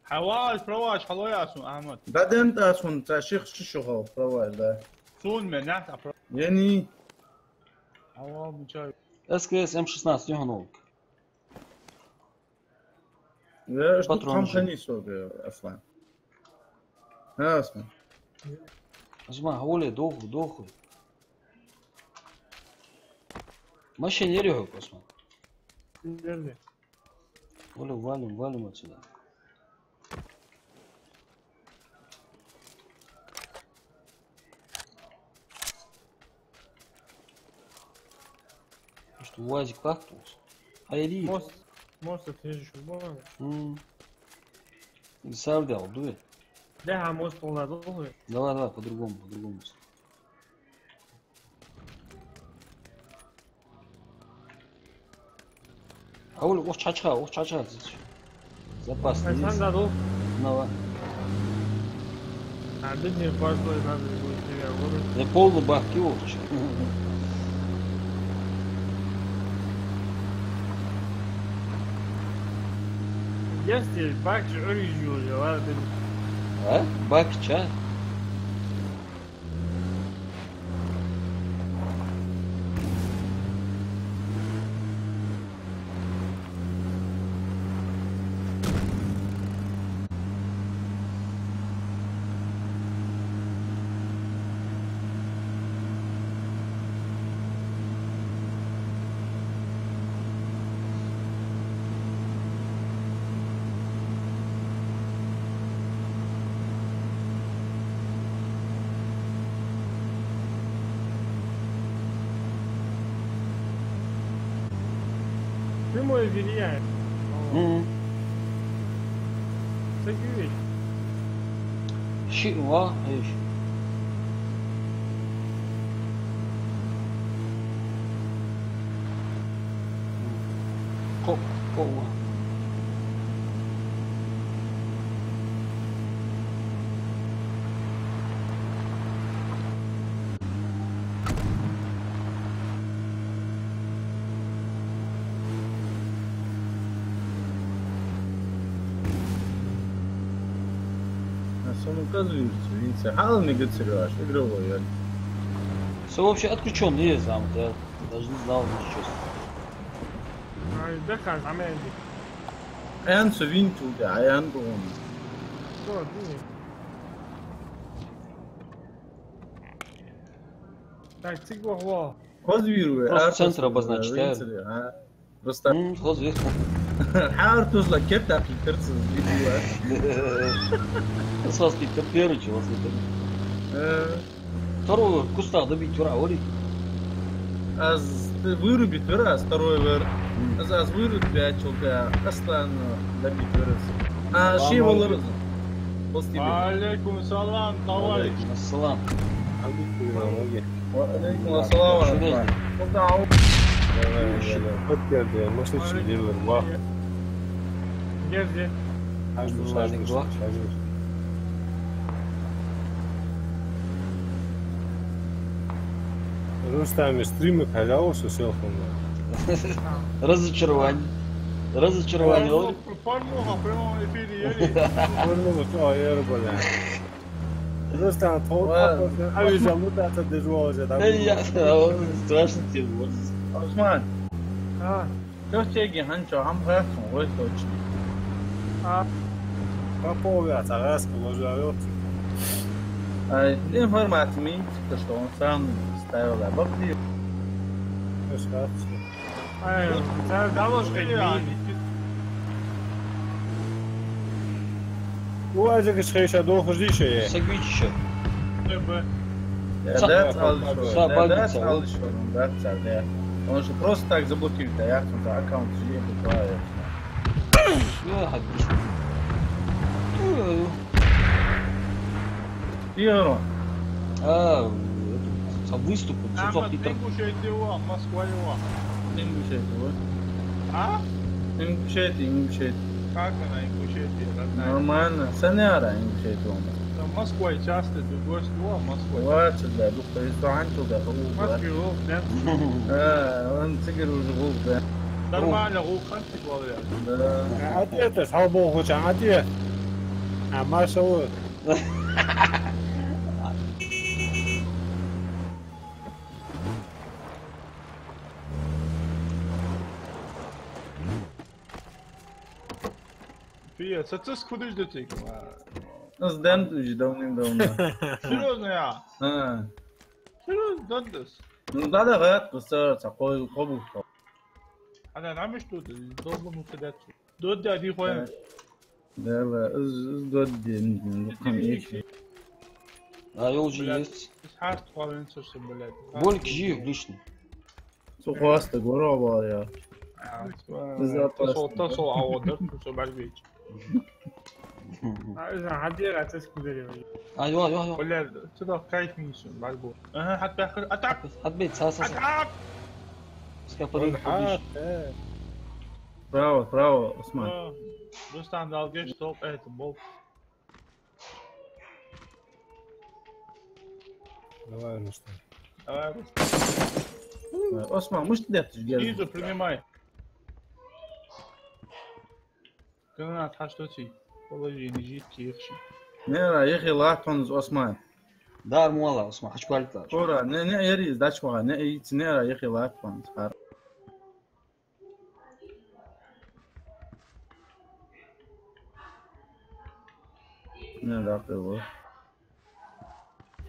Хьавалаш, проваш, хьалой асун, Ахмад. ДӀаденна асун, цхьа ших ши шухал, проваш, да. Сун ме нах а про-. Яни. Хьавал, мучай. С К С М шестнадцать, юханолк. Я, что патрон там же. Хани сога, Аслан. А, Аслан. Осман, хьавола, доху, доху. Машина ери хьога, Осман. Ери. Оля, валим, валим отсюда. Что, УАЗик лахтус? Хайри. Мост, мост это же шуба. М. Или савдал, дуй. Да, а мост полгода. Давай, давай, по-другому, по-другому. Хьавола, укх чу хьачуха, укх чу хьачуха. Запас. Ай, есть. Сан да ду? Нава. А, бедный пошёл, надо его тебе выручить. Я полный бак, его. Если бак же оружие, ладно. А? Бак ча? Прямой эфир я. Мгм. Сагивич. Ши ва, эш. Ко-, ко-, А со ну, оказывается, винца. Хьал не гацирваш, игровой, я. Со вообще отключённый есть, замка. Даже не знал, если честно. Ай, да, как, а меня. Эн со винту, да, а эн догон. Что, ты? Так, цик вахва. Просто центр обозначить, да? Просто. М, хоза веху. Хьар тузла кеп такъи перцез видео. Хоза хоза кеп, первый чего хоза кеп. Э. Второй кустах добить вара, вари. Аз вырубить вара, аз второй вар. М. Аз, аз вырубить вячул, да, Аслан добить вара. А, ши валар. Алейкум салам, товарищ. Алейкум ассалам. Алейкум ассалам. Ва алейкум ассалам. Шо деш? Давай, давай. Хоть герде, машинчи дилар, ва. Герде. Хьаждуш, хьаждуш, хьаждуш. Рустам, стримы, пожалуйста, селфи. Разочарование. Разочарование. Порнуха в прямом эфире, ели. Порнуха, то, ери, бля. Рустам, то, ладно. А вы забудь, это дежурно, да? Да я, он страшный тем, вот. Осман. А. Чё, чеги, хьан чё, хьам гӀаьцун, вай точно. А. По поводу, а, гӀаьцка ложа, ёпт. А, информация имеете, то, что он сам ставил, а, бабки? Ай, да, ложка. Ва, а зекаш хеша дохуш диша е? Сагвичиша. Ца-, да, ца-, ца-, ца-, больница, ца-, ца-, ца-, да. Он же просто так заблокирует, а я там за аккаунт же бывает. Всё, хабиш. Тихо. А, это, со выступа, со, со Питер. Ингушетия, Москва, Москва. Ингушетия, а? Ингушетия, Ингушетия. Как она, Ингушетия, родная? Нормально. Саняра Ингушетия у нас. Там Москва часто, другой слово, Москва. Вот сюда, дух, то есть, то анту, да, Москва, да? А, он цигар уже был, да. Нормально, гул ханти говорят. Да. А отец, слава богу, хоть отец. А, машалла. Привет, сацис кудыш датик? Аз дам уже давным-давно. Серьёзно, я? А. Серьёзно, дадас? Ну, да, да, гад, просто ца кой, кобу. А да, нам что ты, долбанутый, да, ты? Додди, а ди хуя? Да, да, из, из додди, н-, н-, н-, кам иши. А, ёлжи есть. Из хард хуавен сорса, блядь. Болик жи, лишний. Со хваста, гора, бал, я. А, безопасно. Тасо, тасо, а вот, да, тасо барбич. А, из хадера, а тас кудере. А, ё, ё, ё. Блядь, сюда кайф минсун, барбо. Ага, хат бахар, атак! Хат бей, са, са, са. Атак! Скопорит, хат, э. Право, право, Осман. А, Рустам, дал геш, топ, это, бол. Давай, Рустам. Давай, Рустам. Э, Осман, мышь ты дядь, Визу принимай. Гранат, хьа что ти? Положи, не житки, яхши. Не, ра, яхи латон из Осман. Дар муала, Осман, хьач квалит лач. Ура, не, не, яри, дач вага, не, и, не, ра, яхи латон из, хар. Не, да, ты вот.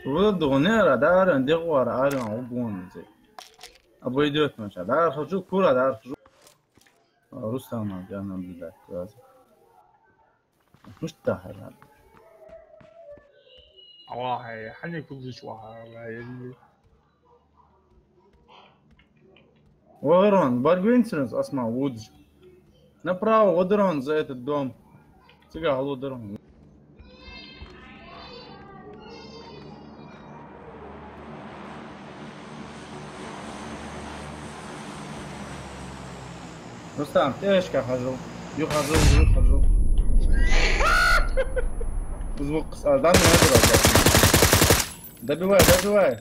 Вуд догонера, да, арен, дегвара, арен, угон зе. Обойдёт, наша, да, хочу, кура, да, хочу. Рустам, я наблюдать, раз. Муштахара. Ава, хай, хани кудыш ваха, ава, ели. Вагарон, баргвинцеран Осман вудаш. Направо, вадарон за этот дом. Цига хьалвадарон. Рустам, тӀехьашка хьажал. Юха хьажал, юха хьажал. Звук, а, дан надо. Добивай, добивай.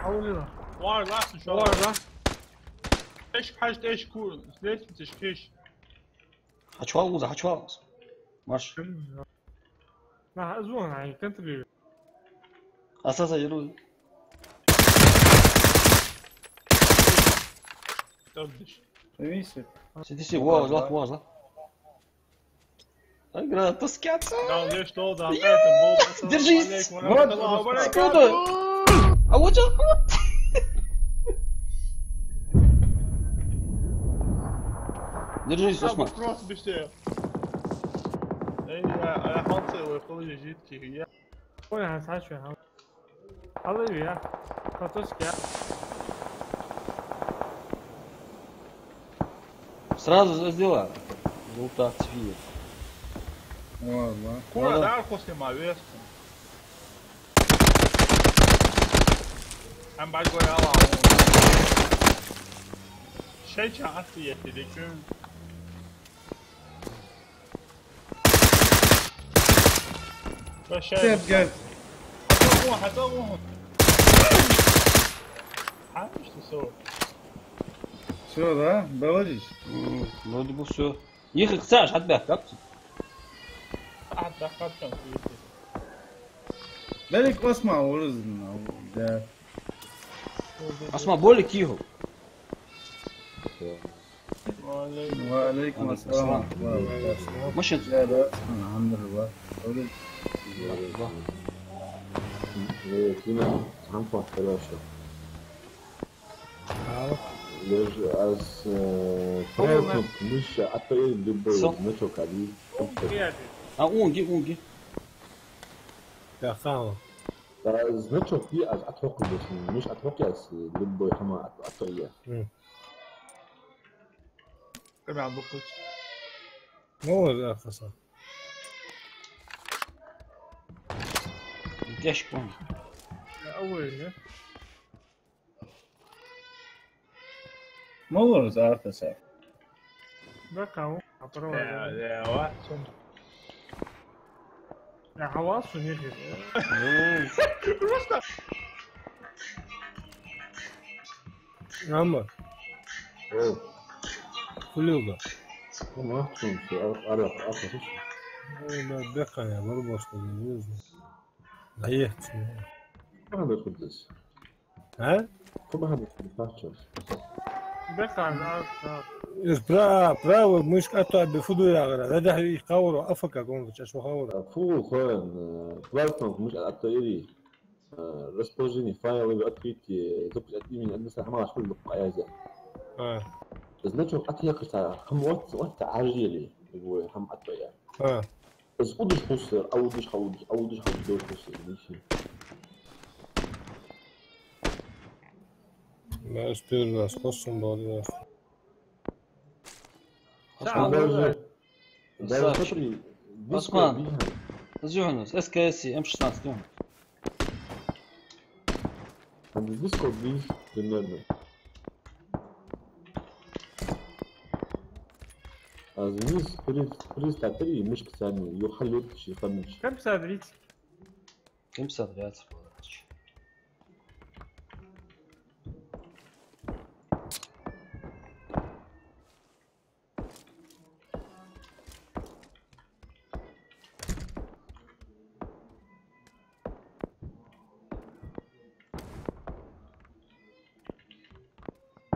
Алло. Вар, лас, шо. Вар, лас. Эш, хьаж, эш, ку, с лестницы эш. Хьачувал, Луза, хьачувал. Марш. На, звон, ай, контролируй. Асаса, Яру. Тобдиш. Сиди, сиди. Сиди, сиди, во, злат, во, злат. Ай, гранат, то скятся. Да, здесь что, да, Ё! Поэтому был, Держись! Алейкум, Вот, салам, вот, алейкум. Секунду. А вот чё? Держись, Осман. Просто быстрее. Эй, я, а я ханцы, ой, подожди, жидкий, я. Ой, а, Саша, а. Алло, я. Фоточки, я. Сразу сделал. Результат тебе. Ладно. Кура, ладно. Да, после мавеста. Ам бай гой ала. Шей ча ас я тебе кун. Прощай. Всё, блядь. Хьатагун, хьатагун. А, что, всё? Всё, да? Доводишь? М, вроде бы всё. Их, их, Саш, отбег, как ты? А, да, как там? Далеко Осман вырезан, да. Осман, более кихо. Ва алейкум ассалам. Машин. Да, да, алхамдулиллах. Э, Тина, хам пахтараш. Ау. Леш аз, э, Хо, проектно ма. Миша, а то и любой Со. Значок ади. А, унги, унги. Я хава. Да, значок и аз атхокку дешни. Миш атхокку аз, э, любой хама ат-, а то и я. М. Кабан букут. Ну, да, хасан. Дешкун. Авой, не? Моллар зарта са. Да, кого? А провода. Да, да, ва. Сон. Я хавал, что не хит. Просто. Амма. О. Хулига. Ма, сон, ар-, ар-, ар-, ар-, Ой, да, беханя, барбашка, не знаю. Наехать. Ага, да, куда здесь? А? Куда хадис паччалц? Бехан, а, а. Из пра-, право мышка атта бе фу ду яхар. Да, да, и хавра, афака гонга чаш хавра. Фу, хон, э, платформа мышка атта ири. Э, расположение файлов, открытие, запись от имени администратора, хама школ бу аяза. А. Значок атта яхар са, хам вот, вот, ажили, его хам атта я. А. Из удаш хусар, а удаш, ха удаш, а удаш, ха удаш, дой хусар, ничего. Да, из первый раз хосум бал, да. Осман, даже, даже Саш. Смотри, Дискорд Осман, бегает. Зюхнус, СКС, М шестнадцать, Зюхнус. А Дискорд бегает примерно. А вниз при-, пристатыри мышка сани, ё халют ши хамич. Кем пятьдесят тридцать? Кем пятьдесят тридцать, короче.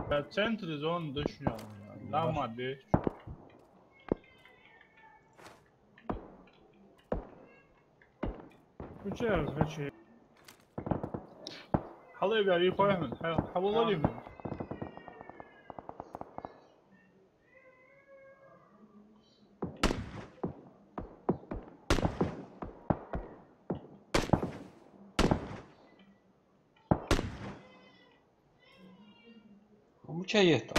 По центру зоны дошли. Лама десь. Включай, включай. Хьалай бяри хой, ха-, хьаволали. Мича етта?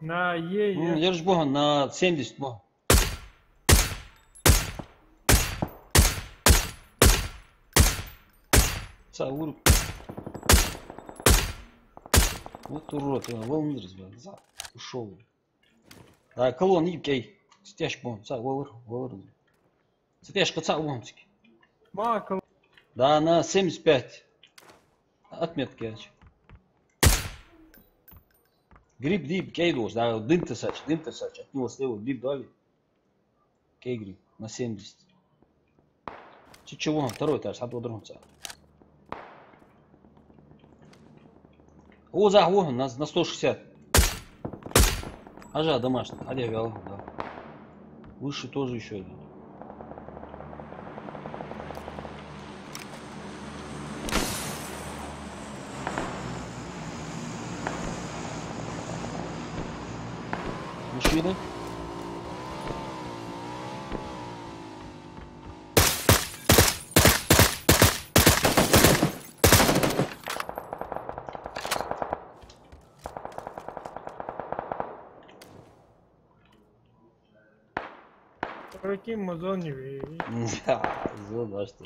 На, е, е. М, ераш ба хьона, на семьдесят ба. Цхьа урод. Вот урод, а, вал мир из, бля, за, ушёл. Да, колонна иб кӀай. Цу тӀехьашка ба хьона, цхьа валар, валар. Цу тӀехьашка цхьа ва хьона цига. Ма, кол- Да, на семьдесят пять. Отметка яьча. Гриб да иб кӀай долаш, да, дым тасача, дым тасача. От него слева гриб дали. КӀай гриб на семьдесят. Чича ва хьона, второй этаж, хьатӀа вадар хьона цхьа. Укхаза ва хьона, на, на сто шестьдесят. Хьажа домашний, хьадехьа ваьлла, да. Выше тоже ещё один. Машина. Прикинь, ма зоне ве. Да, зона, а что?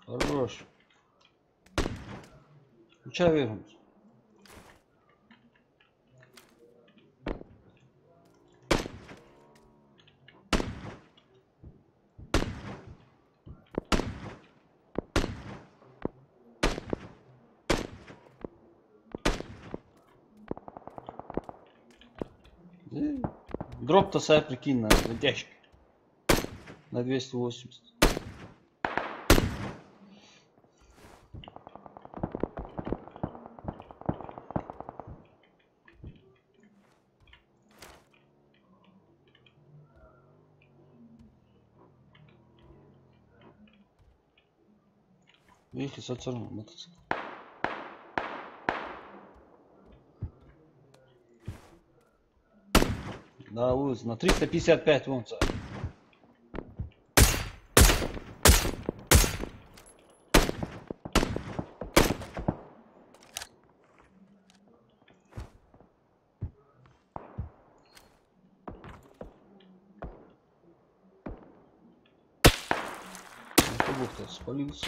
Хорош. Мича ве хьона? Э, дроп тасай, прикинь, на, на тяжко. На двести восемьдесят. Вихи соцарма мотоцикл. Да, улица на триста пятьдесят пять вон ца. Ну, как будто спалился.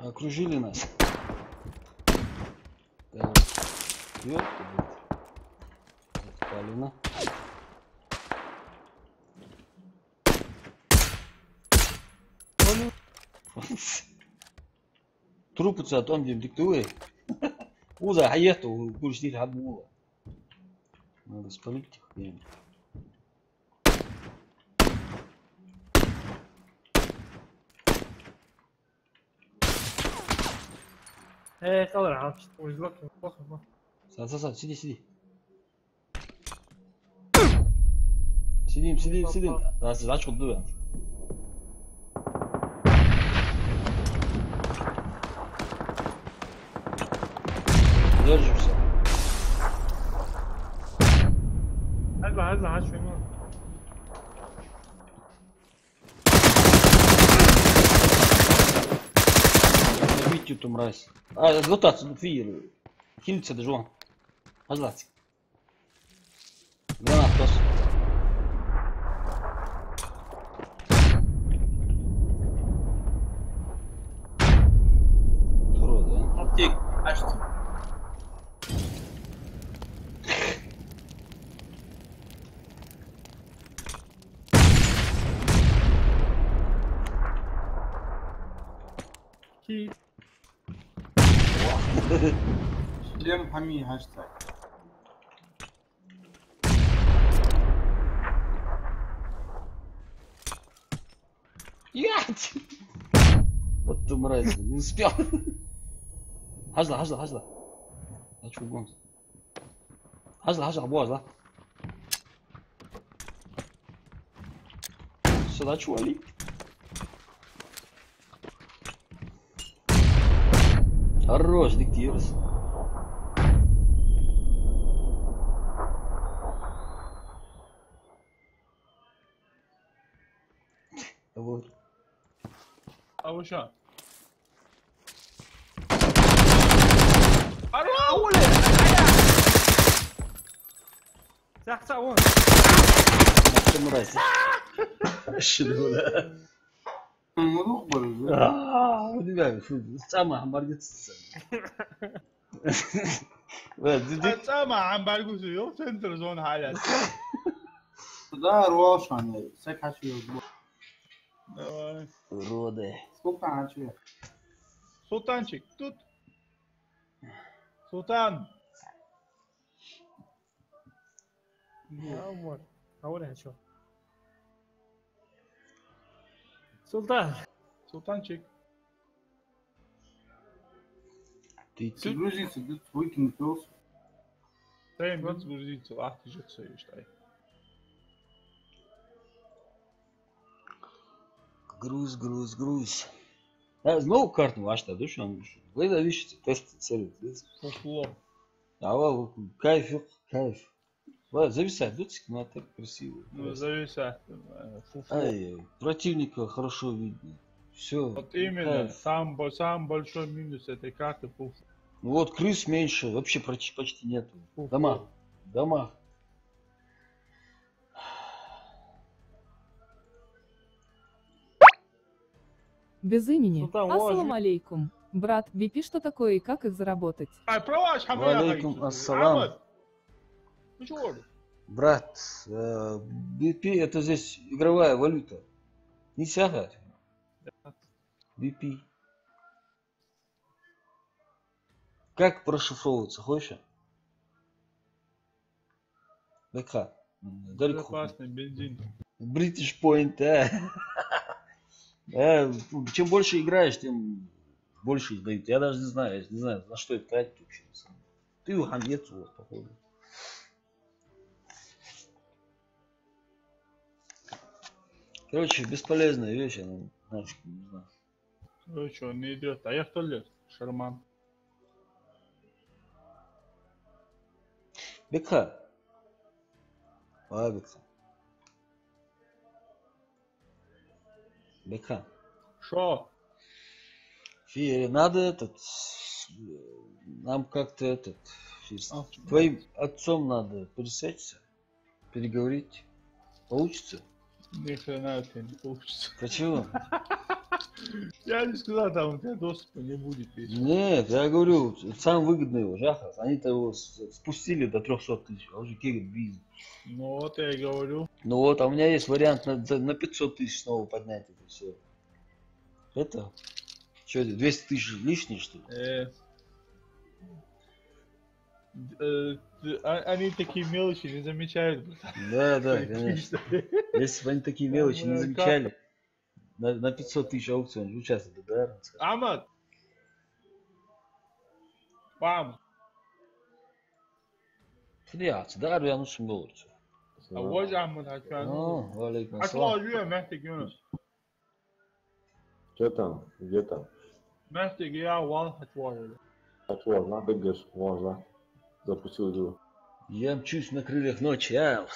Окружили нас. Так. Ёпта, блядь. Отпалено. Трупы ца тон дим диктуй. Уза хьаетта, гурш дир хьабула. Надо спалить их, блин. Э, калар, а, что, узлок, плохо, плохо. Са, са, са, сиди, сиди. Сидим, сидим, сидим. Да, значит, вот дуя. Держимся. Hadi, hadi, hadi, şunu. Убить эту мразь. А, вот так, фир. Хилится даже вон. Азлацик. Гранат тос. Туру, да? Аптек, ачти. Шлем хьами хьаштаг. Вот ты мразь, не успел. Хьажал, хьажал, хьажал. А чё, гонс? Хьажал, хьажал, божа. Сюда, чё, Али? Хорош, дик тирас. Вот. А вы шо? Ара, ули! Цах, цах, вон! Ах ты мразь. Шилула. Мурух барзу. А, удивляю, фу, цӀа ма хьамбаргуц. Ва, дидик. А цӀа ма хьамбаргуц, йо, центр зона хьалаьца. Да, рош хьона, саг хьачуйоз бо. Давай. Уроды. Султан, а чё? Султанчик, тут. Султан. Я, вот. А вот я чё. Султан. Султанчик. Ты, ты грузится, ты выкинуть пёс. Дай им грузится, а ты же всё ешь, дай. Груз, груз, груз. А, нову карту вашта, да, шо? Вы зависите, тест сервис. Пошло. А, ва, кайф, кайф. Ва, зависает, да, цик, ну, а так красиво. Ну, просто зависает, э, фуфло. Ай, противника хорошо видно. Всё, вот именно, кайф. Сам бо-, самый большой минус этой карты — фуфло. Ну вот, крыс меньше, вообще почти, почти нету. Фуфло. Дома, дома. Без имени. Султан, ассаламу алейкум. Брат, би пи что такое и как их заработать? Ай, права, аш хьамбара. Ва алейкум ассалам. Ахмад. Ну чё говорю? Брат, э, би пи — это здесь игровая валюта. Не сяха. Да. Би пи. Как прошифровывается, хочешь? Бекха. Далеко. Безопасный бензин. British Point, а. Э, чем больше играешь, тем больше их дают. Я даже не знаю, я не знаю, на что это тратить вообще, на самом деле. Ты его нет, вот, походу. Короче, бесполезная вещь, она, знаешь, не знаю. Ну чё, не идёт. А я кто лет? Шерман. Бекха. А, Бекха. Бекха. Шо? Фи, надо этот, э, нам как-то этот, фи, с твоим отцом надо пересечься. Переговорить. Получится? Ни хрена у тебя не получится. Почему? Я же сказал, там у тебя доступа не будет вечно. Нет, я говорю, самое выгодное его, жаха. Они-то его с-, спустили до трёхсот тысяч, а уже кегет бизнес. Ну вот я и говорю. Ну вот, а у меня есть вариант на, за, на пятьсот тысяч снова поднять это всё. Это? Чё это, двести тысяч лишние, что ли? Э, э, д-, а, они такие мелочи не замечают, братан. Да, да, конечно. Если бы они такие мелочи не замечали, на, на пятьсот тысяч аукцион участвовали, да? Ахмад! Пам! Фу де яц, да, арвян ушин болурца. А вож Ахмад хьачуян. О, ва алейкум ассалам. Хьачуян, мехтиг Юнус. Чё там? Где там? Мехтиг я вал хьачуян. Хьачуян, на, бегаш, можно. Запустил игру. Я мчусь на крыльях ночи, а.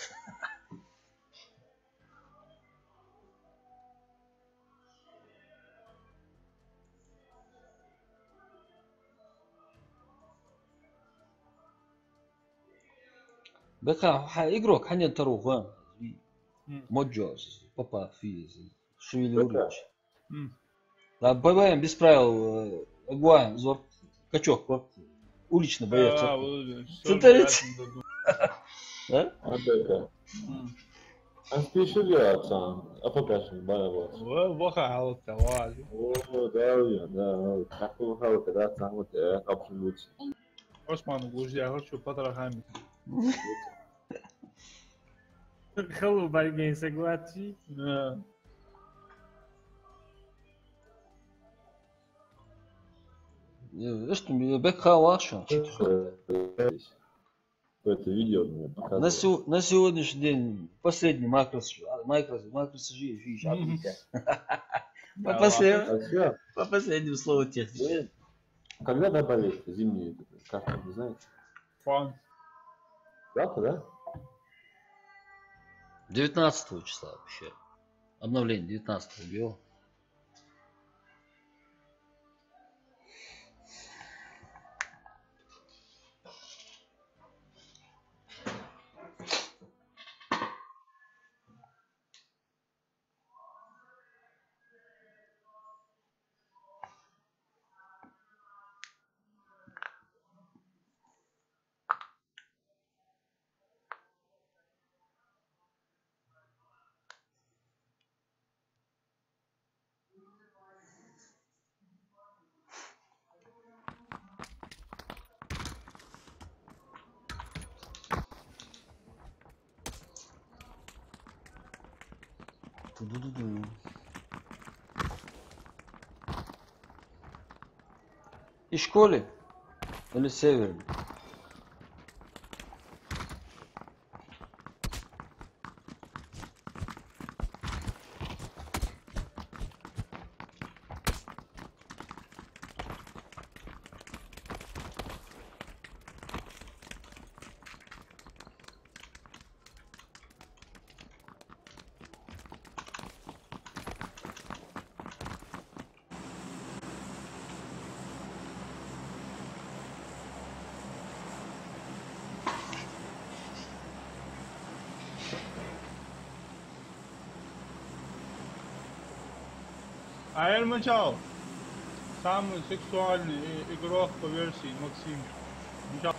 Бекха, хьа игрок хьанна таро хьона? Мгм. Моджос, Папа Физ, Шевелирович. Мгм. Да, Б Б М без правил, э, Агуа, зор, качок, вот, уличный боец. А, вот, вот, всё, центр ясно, да? А? А, Бекха. Мгм. Ан спешил я, пацан, а покажи, бая вот. Во, во, халат, давай. О, да, я, да, да. Как вы халат, да, там вот, э, обсуждать. Осман, гуж я, хочу потрахами. Халу байбен согласен. Да. Э, что мне, бек хаваш, что ли? Это видео мне показывает. На сего-, на сегодняшний день последний макрос, макрос, макрос же фиш, а, видите? По последнему, по последнему слову техники. Когда добавить зимнюю эту карту, не знаете? План. Завтра, да? Девятнадцатого числа вообще. Обновление девятнадцатого ввёл. Ту-ду-ду-ду. Ишколи или Северный? А Эльмачал самый сексуальный и-, игрок по версии Максим. Мичал.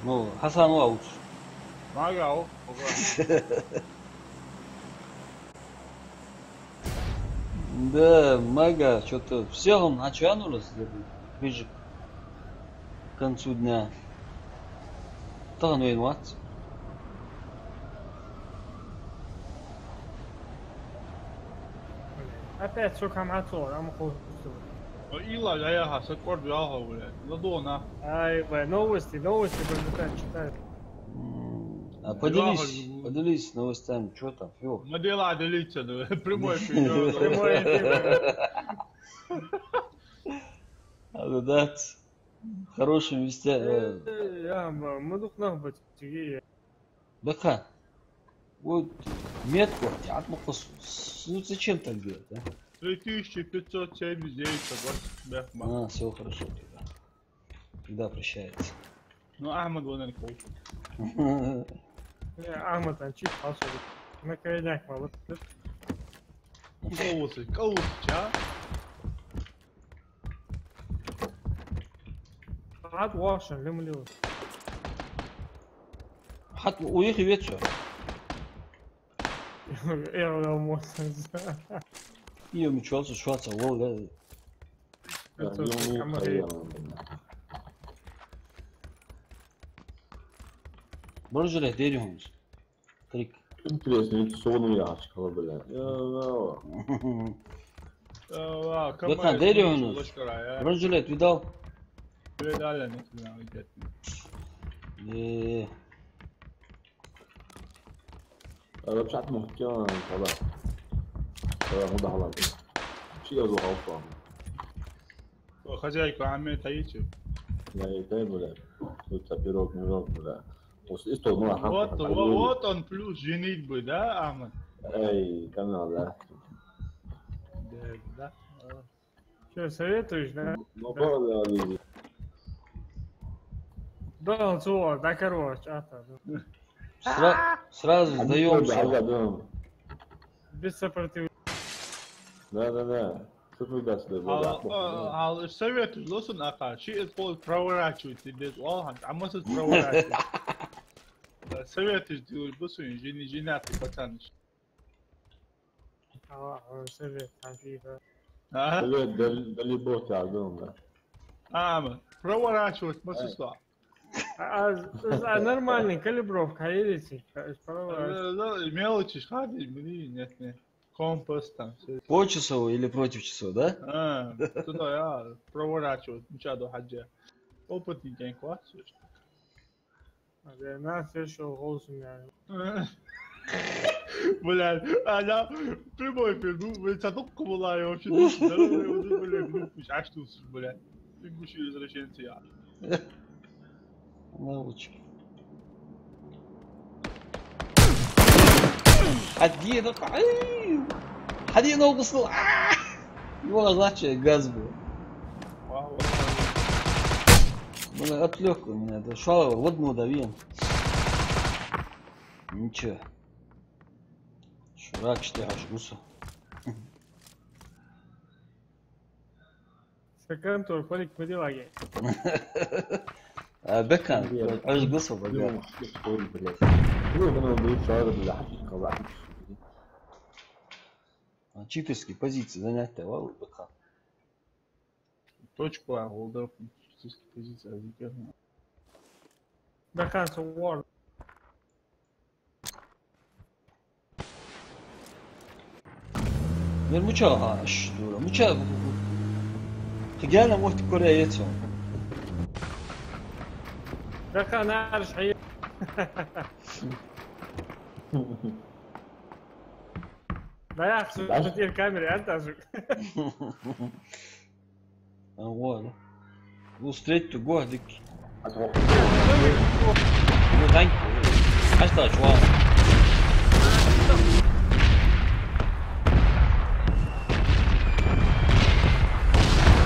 Ну, Хасан Уауч. Магал. Да, мага, чё-то всех он, а чё оно раз, ближе к концу дня. Тахан вайна вац. Опять цу кам хьацор, ам хо. Ила, я, я, ха, саккор дял ха, блядь. Ладона. Ай, бля, новости, новости, бля, читай. М, а поделись, поделись новостями, чё там, Фил? Мы дела делиться, да, прямой эфир. Прямой эфир. А, да, да. Хорошими вестями. Э, я, ма, ма дух нах бать, тиги. Баха. Вот метку, а, ну, зачем так делать, а? Три тысячи пятьсот семьдесят девять согласен, бяхма. А, всё хорошо тогда. Тогда прощается. Ну, Ахмад вон ан кол. Э, Ахмад ан чип хасу. На крайняк ма вот. Калусы, калусы, ча? Хьат вахшан, лимлиу. Хьат уйхи вецо. Эр вел мосанза. Ио мичалца шваца вол, да. Бронежилет дери хьунс. Крик. Интересно, это сону яхачкала, бля. Я, я. Бахан, дери хьунс. Бронежилет видал? Видал, я не знаю, где ты. Э. Ара чат мухтян, хала. Ара мудахала. Чи азу халфа. Хозяйку Ахмед таичу. Я и тай, бля. Тут пирог, мирог, бля. Вот, вот, вот он плюс женитьбы, да, Ахмад? Эй, канал, да. Да, да. Чё, советуешь, да? Ну, да. Да, цо, да, короче, а так. Сра-, сразу сдаёмся. Да, да, да. Без сопротивления. Да, да, да. Что ты дальше, да, да, да. Советуешь, лосон аха, ши из пол проворачивать, ты без олхан, а мы тут проворачивать. Советуешь, ты лосон, жени-, женатый пацан. А, а, совет, а, фига. А? Совет, дали, дали Бог тебя, да. А, ма, проворачивать, ма, сестра. А, а, а нормальный калибровка, а, видите, проворачивать. Э, да, мелочи, хати, блин, нет, нет. Компас там, всё. По часу или против часу, да? А, туда я проворачивать, мича да хьажа. Опытный день класс. Аре, нас ещё голосом я. Блядь, а я прямой эфир, ну, вы ца только была, я вообще не здоровый, вот, блядь, ну, пусть аж тут, блядь. Ты гуще извращенцы, я. Навыч. Хьадийна, ай! Хьадийна, гӀусл! А! Йола, значит, газ был. Вау. Блин, отвлёк он меня, да, шо, в одну давил. Ничего. Шурак, что я аж гусу. Сакан тор фолик ма диллагӀа. А, Бекхан, Бекхан. Аж гусу, бага. Блин, ну, ну, ну, шар, бля, хьажи, кала. А, читерские позиции занять, вал, Бекхан. Точку, а, голдер, читерские позиции, а, Бекхан. Бекхан, со вор. Мир мича хьаш, дура? Мича? Хигена мохтик кора яцо. Бекхан, арш хьай. Да я хьа, да, камера, я даже. А, вон. Вустреть ту гух дик. Ас вох. Ну, тань. Ас та чуа.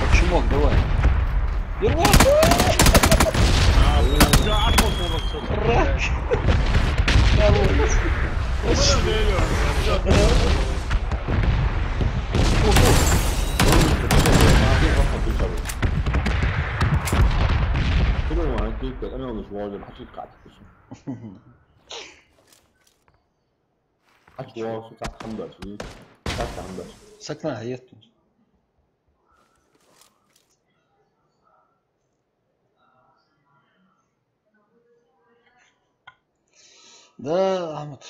Почему? Давай. Ервас! А, бля, всё, отошёл отсюда. Рак. Хорош. Сакана хьаетта. Да, Ахьмад,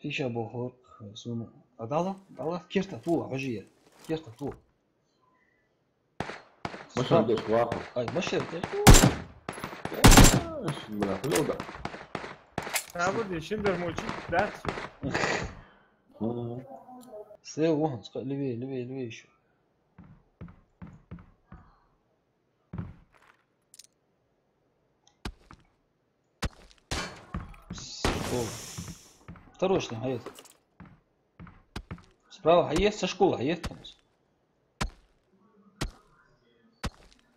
тийша бохург, сона. А, дала, дала, керта ту, хьажи. Керта ту. Машин деш ваху. Ай, машин деш. Ай, бля, хлёда. Абу де шиндер мочи, да? Мгм. Слева вон, ска-, левее, левее, левее ещё. О. Осторожно, хьаетта. Справа хьаетта, со школа хьаетта.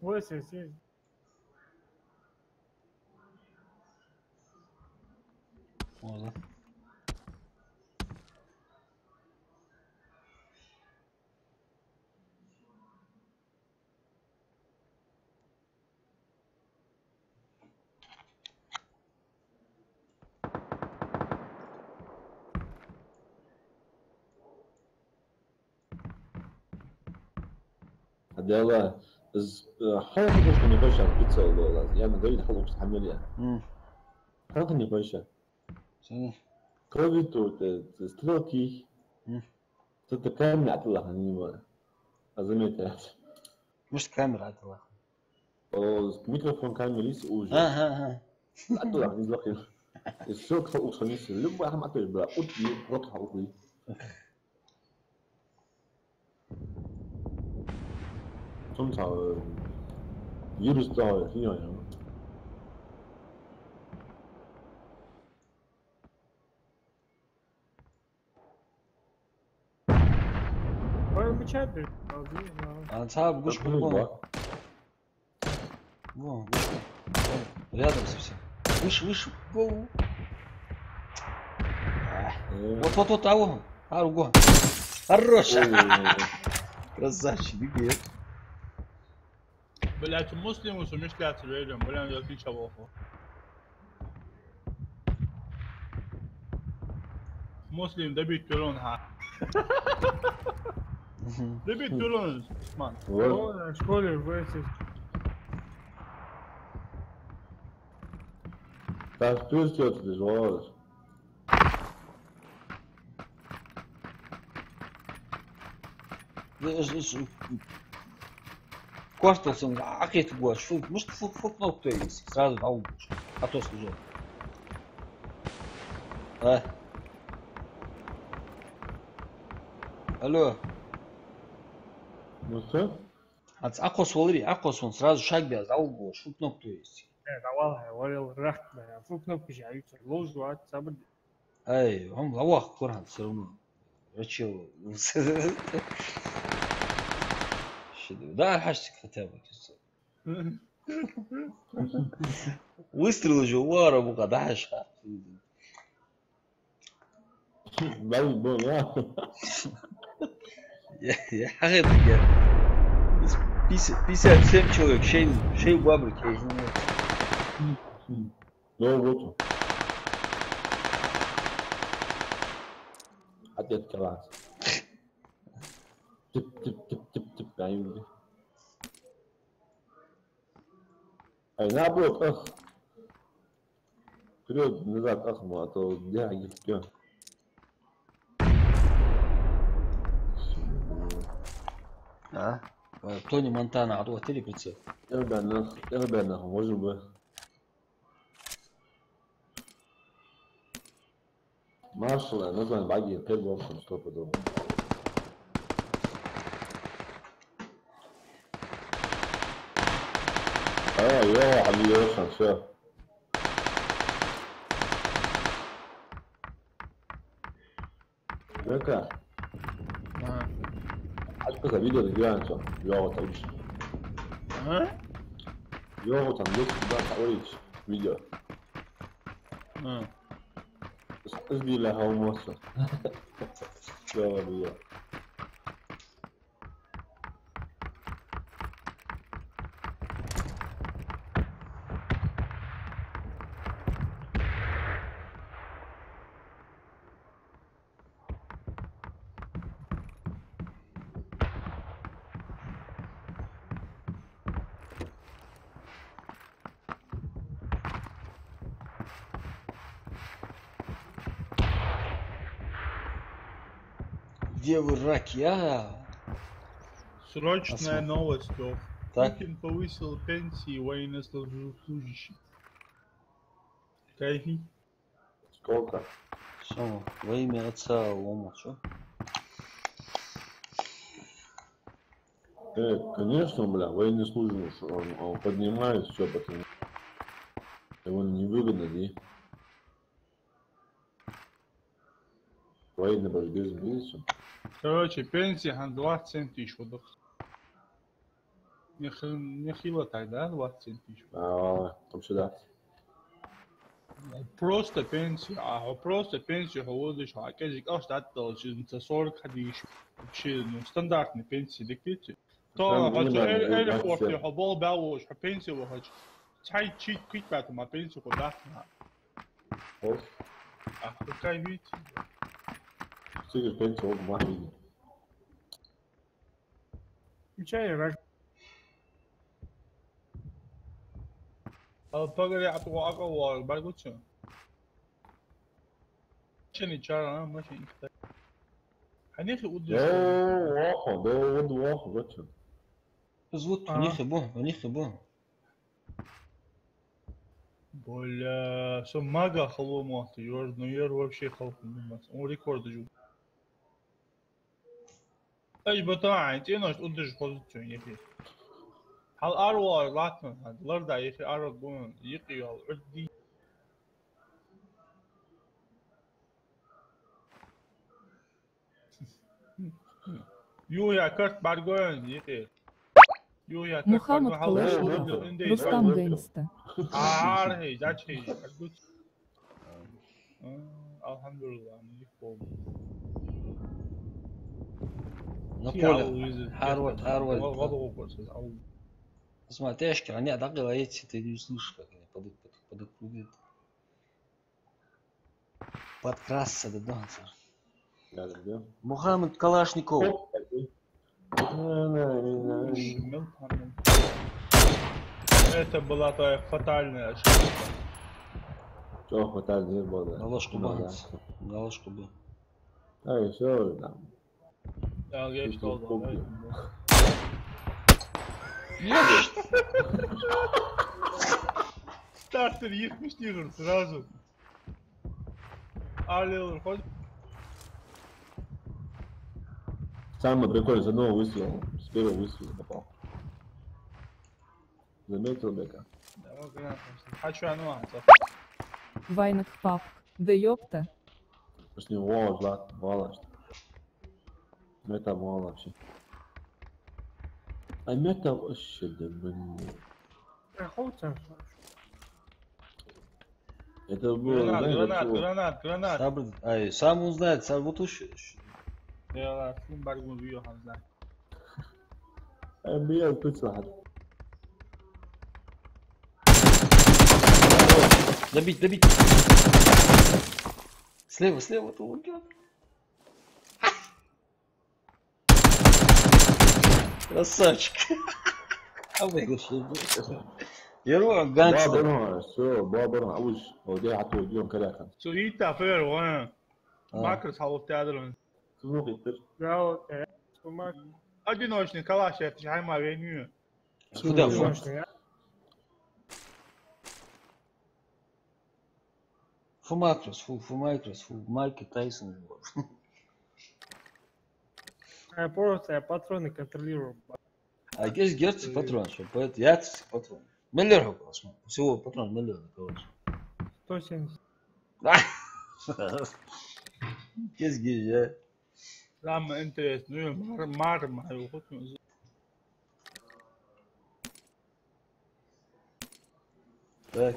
Восемь, семь. Можно. Хьадела, из, э, хьалха гуш хӀама хойша прицел лола. Я на гайд хьалха гуш хӀама я. М. Хьалха не хойша. Сани? Крови тут, э, стрелки. М. Тут камера атла хани ма. А заметил. Мишта камера атла? О, микрофон камера есть уже. Ага, ага. Атла хани злахи. И всё, кто ушанис, любая хама атла, бля, ут, ут, ут. Цунца, э, вирус тӀа хинна я. Ой, мичад, а, цхьа гуш бу. Во, вышка. Рядом совсем. Выше, выше. Воу. А. Э. Вот, вот, вот, а вон. А, руго. Хорош. Ой, ой, ой. Красавчик, беги. Блядь, Муслим, что мешкаться, блядь, блядь, я отлично воху. Муслим, добить пилон, ха. Мгм. Добить пилон, ман. Вот. О, на школе в этой. Так, ты что ты делаешь? Э, э, э, э, квартал сам Ӏакхетаргвоацаш, фу, мишта фу, фу кнопка тоъе из, сразу дӀавугаш. А то служил. А. Алло. Ну что? Хьаца Ӏокхоссаваларе, Ӏокхоссавенна сразу шаг бе, дӀавугаш, фу кнопка тоъе из. Э, дӀавала, хьай, валил рахт, бля, фу кнопка тоъе, аюца, ловш вац, сабар де. Ай, хӀама лавах кур хьона всё равно. Рачел. Ши да, да, хьаштик хотя бы. Выстрел уже, вара, бука, да, хьашха. Бал, бал, а? Я, я, хьагӀ, я. Пятьдесят, пятьдесят семь человек, шоай, шоай бабрик, я, извиняюсь. Ну, вот. Отец класс. Тип, тип, тип, тип, тип, ай, ай, наоборот, ах. Вперёд, назад, ах, ма, а то где, где, где? А? Э, Тони Монтана, а то отели прицел. Эрбенах, эрбенах, может быть. Маршал, название баги, первый опшен, стопудово. А, йо, хьалиошан, всё. Бека. Ага. Ачка за видео да гиранцо. Йо, там. А? Йо, там есть куда творить видео. А. Из била хавмоса. Чего била? Где вы, раки, а? Срочная новость, Лёх. Так. Путин повысил пенсии военнослужащим. Кайфи. Сколько? Всё, во имя Отца, лома, чё? Э, конечно, бля, военнослужащим, он, он поднимает всё, потому что ему невыгодно, да? Военный бажа безам бийцу. Короче, пенсия хьона двадцать семь тысяч вадах. Не хи-, не хила тай, да, двадцать семь тысяч? А, вообще, да. Просто пенсия, а, просто пенсия хьо водаш, хьо кӀезига ахча дӀадалча, сорок хьадийш. Вообще, ну, стандартный пенсия дика деций. То, хьо цу аэропорте хьо болх баь волаш, хьо пенсия вахача, цхьайтта-шийтта кхийттаб ма пенсия хьо дахна. Ох. А, какая видите? Цигара пенсия ваха ма хьийга. Мичай рак? Ал пагаре а тӀа акъа вар, баргуцу? Машина чара, а, машина ихта. Хьанехи уддеш? Да, ваха, да, уд ваха, гача. Звук, а, хьанехи бу, хьанехи бу. Бля, со мага хало мотт, ёр, ну, ёр вообще халкъ не мас. Он рекорд жу. Ай, батан, ай, цӀенош уддеш хозуцун ехи. Хьал арвар латман, ларда ехи арвар гун, йикъи ял, урди. Юя карт баргоян, йикъи. Юя карт Мухаммад баргоян, хьал Калашников, Рустам Гэнста. Ар, хей, зач, хей, баргуц. М, алхьамдулиллахӀ, нико. На поле. Хьарват, хьарват. Ва-, ва-, ва-, ва-, ва-, ва-, ва-. Смотри, тяжко, они отдали, а эти, ты не слышишь, как они подут-, под-, подут-, подут-. Подкрасться додумался. Да, да, да. Мухаммад Калашников. Оп, окей. Это была твоя фатальная ошибка. Чё фатальная была? Галошку бы. Галошку бы. А, и всё, да. Да, я что, да. Стартер, их мистер сразу. Алло, хоть. Самое прикольное, с одного выстрела, с первого выстрела попал. Заметил, Бека? Да, вот, конечно. Хочу оно, а, то. Вайнах папк, да ёпта. С ним валаш, ладно, валаш. Мета валаш. А мета вообще, да, блин. Охота. Это было, гранат, знаешь, гранат, чего? Гранат, гранат. Сабр, ай, сам он знает, сам вот уж. Да, ладно, фу, баргун вио, хан знает. Ай, бля, тут слад. Добить, добить. Слева, слева, ты уйдёт. Красавчик. А вы его что? Ерва гангстер. Бабарон, всё, бабарон. А уж, вот я готов, идём, коряхан. Суита, фер, вон. А. Макрос, халуф театр. Слухай, ты. Браво, э, сумак. Одиночный калаш, я, ты же хайма веню. Куда? Одиночный, а? Фу Макрос, фу, фу Макрос, фу Майк Тайсон. А я просто, я патроны контролирую. А есть герц патрон, что поэт, я патрон. Миллер, короче. Всего патрон миллер, короче. Сто семьдесят. Есть герц, я. Самое интересное, ну, мар, мар, мар, вот. Так.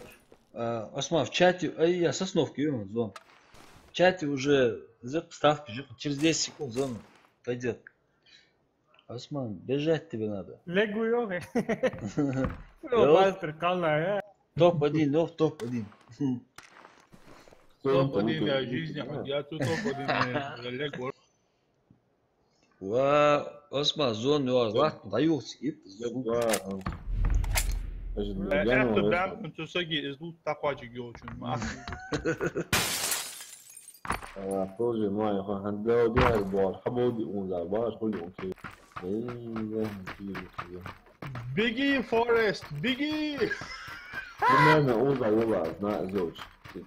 А, Осман, в чате, ай, я Сосновки, ё, звон. В чате уже за ставки же, через десять секунд звон пойдёт. Осман, бежать тебе надо. Легу, ё. Ё. Мастер, кална, я. Топ один, ё, топ один. Топ один, я, жизни, я тут топ один, я, легу. Ва, Осман, зон, ё, лат, даюхс, ип, звук. Э, это да, он тут саги из лут таквачик ёлчун. А, тоже мой, ха, хан, да, да, бор, хабоди он за, бор, хули он ки. Э, да, ки, ки. Беги, Форест, беги! Примерно он за, он за, зна, зоч.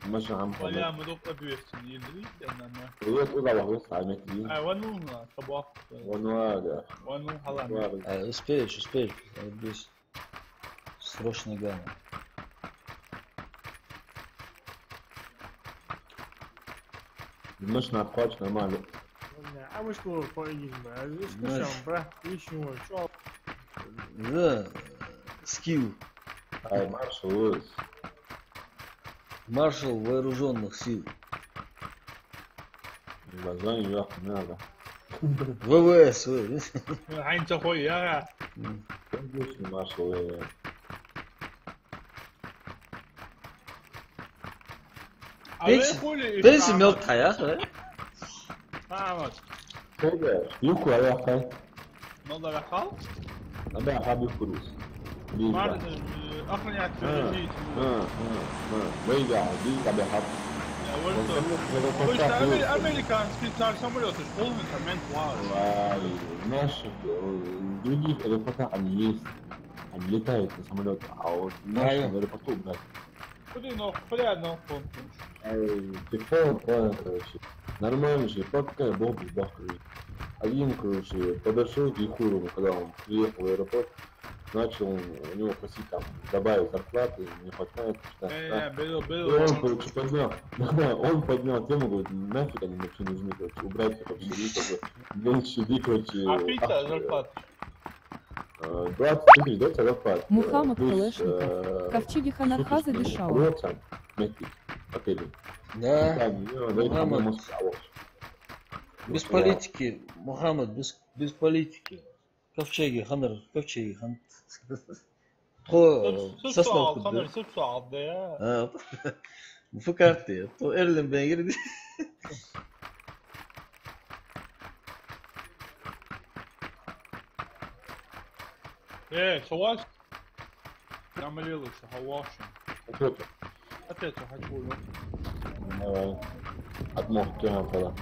Маша хам хам. Валя, мы только двести, не двести, а на, на. Вот, вот, вот, вот, а, метри. А, вон он, а, табак. Вон, а, да. Вон он, халам. Вон, а. А, успеешь, успеешь, а, здесь. Срочный гана. Мышь надо хватит нормально. А мы что, поедем, бра? Здесь, ну, бра, ищем, чё? Да, скилл. Ай, маршал, ой. Маршал вооружённых сил. Название нахуй надо. В В С, ой. Хьайна ца хой, я. М. Конечно, маршал, я. А пенси-, вы хули пенси мел тхьаяхар, а? А, вот. Кого? Юху а яхай. Мел да яхал? А да, хаб юху рус. Мар, э, охранять, а, э, а, а, а. Вайга, би, хаб яхал. Я, вот что. Обычно амер-, американский царь самолёт, исполнен, там, мент, вау. Вай, в наших, э, в других аэропортах они есть. Они летают на самолётах, а вот в нашем аэропорту убрать. Куда, ну, куда, ну, помнишь? Ай, телефон, правильно, короче. Нормально же, пока я бомбу сдох, короче. Один, короче, подошёл к Ехурову, когда он приехал в аэропорт, начал у него просить там добавить зарплаты, не хватает, что-то. Э, да. Э, беру, беру. И он, короче, поднял, он поднял тему, говорит, нафиг они вообще нужны, короче, убрать их вообще, и как бы, меньше сиди, короче. А пицца, зарплата? Э, двадцать тысяч, да, царапает. Э, Мухаммад Калашников. Ковчеги хана хаза дешала. Метки. Отели. Да. Там, ну, да, Мухаммад. Там, ну, без политики, Мухаммад, без, без политики. Ковчеги ханар, ковчеги хан. Тхо, су-, су-, Сосновка суал, да? Ханар, су-, суал, да. А, фу карти, тхо Эрленбергер. Э, со ваш? Я молилась, а ваш? Опять. Опять я хочу, да? Давай. Отмох, тяну тогда.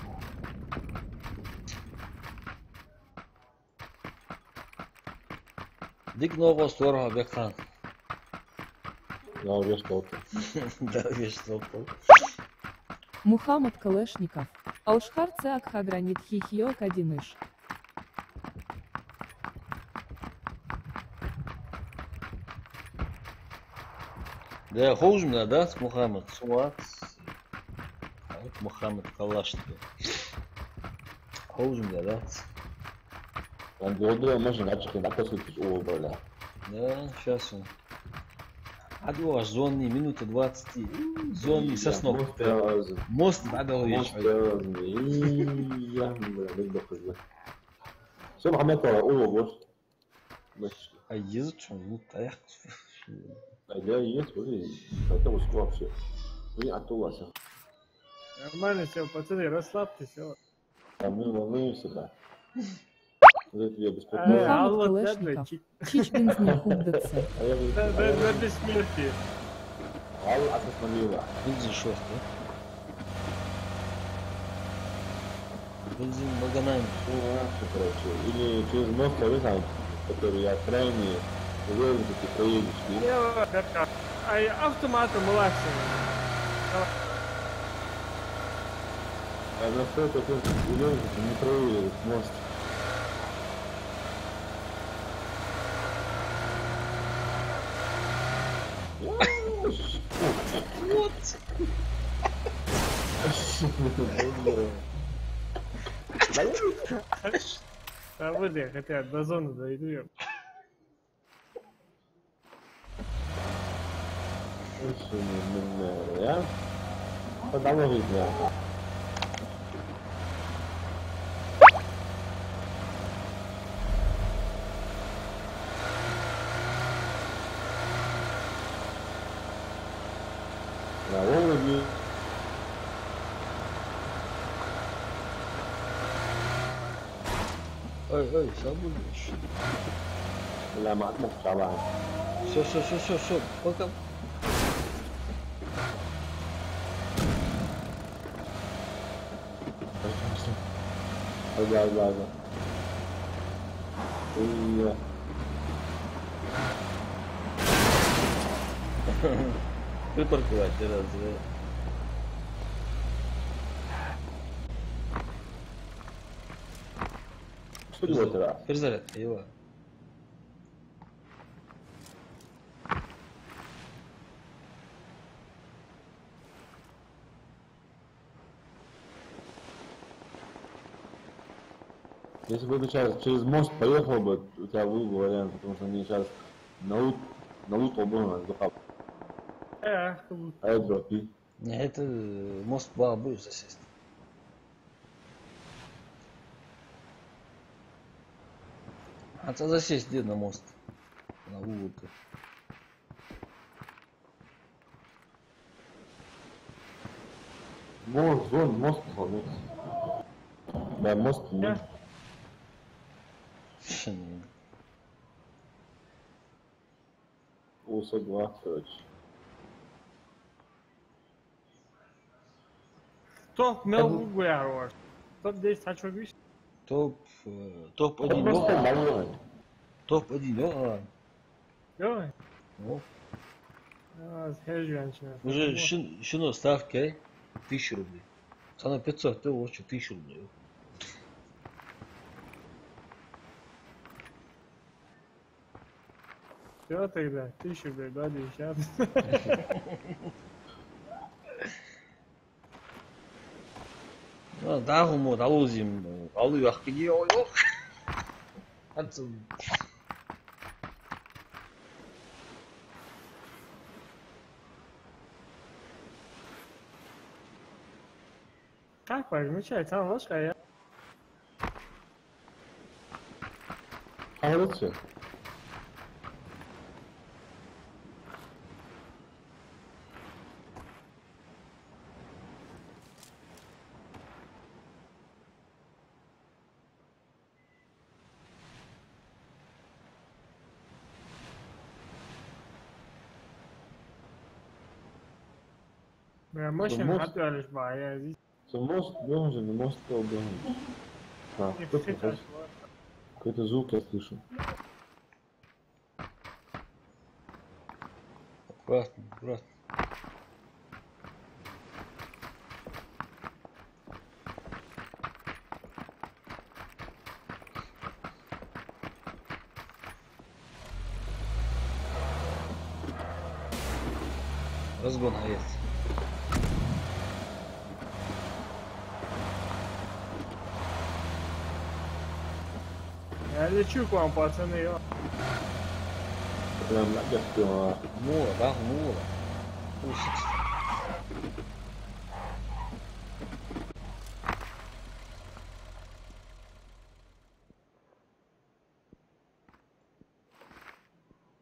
Дика новкъост вар хьо, Бекхан. Дала вешта долда. Дала вешта долда. Мухаммад Калашников. Алшхарца акха гранит хихио кадинаш. Да, ховш ма дац, Мухаммад, со вац. Мухаммад Калашников. Ховш ма дац. Там голдо машина, а чё, так вот, о, бля. Да, щас он. ӀадвоагӀаш зоне минута двадцать. Зоне, я, сосновка. Мост я аз. Мост ӀадоагӀа веш. Мост я аз. Я, бля, бля, бля. Всё, Мухаммад, о, о, вот. Ай, еза чун, ну, таяк. Ай, да, есть, смотри, это вот вообще. Блин, а то Вася. Нормально всё, пацаны, расслабьтесь, всё. А мы волнуемся, да. Вот это я беспокоюсь. Э, Мухаммад Алла, Калашников. Да, да, чик. Чич бензин хубдаться. А я говорю, да, да, а я да, говорю, бессмертие. Алла, а ты смотри, да. Бензин шост, да? Бензин вагонаем. Ну, а что, короче, или через мост, а вы там, который я крайне уверен, что ты проедешь, нет? Я как-то, а я автоматом ласим. А на сто процентов уверен, что ты не проедешь этот мост. Вот. Да, подожди, хотя до зоны дойду, я. Я? Подало видно. На уровне. Ой, ой, всё будешь. Ля, мат, мат, чалай. Всё, всё, всё, всё, всё, пока. Ага, ага, ага. Ой, я. Припарковать, раз, да. Что делать, да? Перезарядка, его. Если бы ты сейчас через мост поехал бы, у тебя был бы вариант, потому что они сейчас на лут, на лут оборону закапывают. Э, как будто. А это дропи. Не, это, э, мост ба-, будешь засесть. А то засесть где на мост? На улицу. Мост, вон, мост, вон, мост. Да, мост, да. Шин. О, согласен, короче. Топ мел угу яр ваш. Топ десять хачо гиш? Топ, э, топ один, просто йо? Нормально. Топ один, йо, а? Йо? Ну. А, схожу, я начинаю. Уже шин-, шино ставка тысяча рублей. Цхьанне пятьсот, то вообще тысяча рублей. Всё тогда, тысяча рублей, да, десять. Ну, да, хӀама, дӀалувзийла, дӀалувзийла, йо, йо. ХӀанз. Как возьму, чай, там ложка, я. Хорошо. Бля, машина хьатӀаваьлча бахьа, я здесь. Со мост должен, мост должен. А, кто-то, какой-то звук я слышу. Аккуратно, аккуратно. Разгон есть. Я лечу к вам, пацаны, ё. Прям на костюм, а. Мула, да, мула. Слушайте.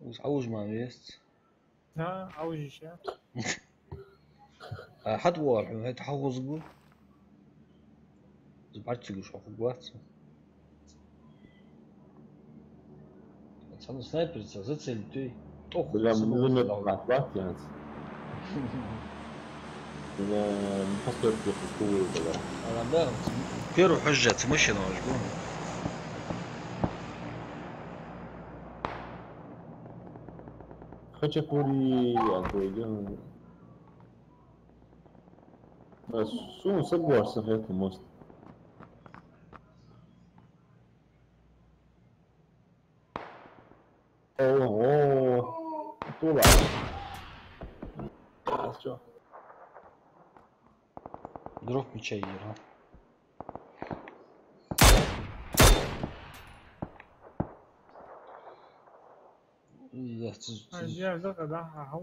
Уж Ӏовужа ма вест. Да, Ӏовужа йиш я. А, хьатӀавоагӀа хьона, хӀаьта хьахозаргва. Из бӀарга ца гуш хьахургвац. Цхьан снайперца зацелить дой. ТӀох. Бля, миномет нахбат яц. Бля, ну, последний хуй, бля. А, да, первый хьожа цу машина уж гу. Хачапури, а, пойдём. А, су, согласен, это мост. О, о, о, тула. А, чё? Дроп мичай йира. Я, ц-, ц-, А, я, да, да, да, ага.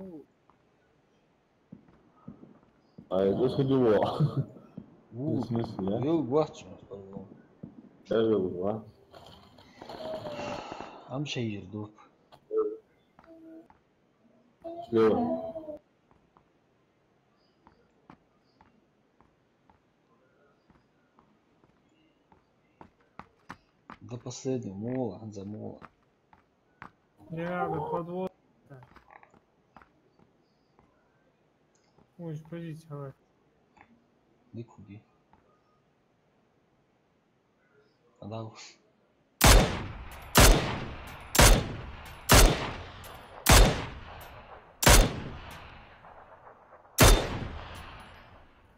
А, это что его? У, в смысле, а? Вел гвахчу, по-моему. Я вел, а? Ам шайир дроп. Слева. До последнего, мула, хӀанз а мула. Не надо подвод. Ой, позиция, давай. Иди куди. Подал.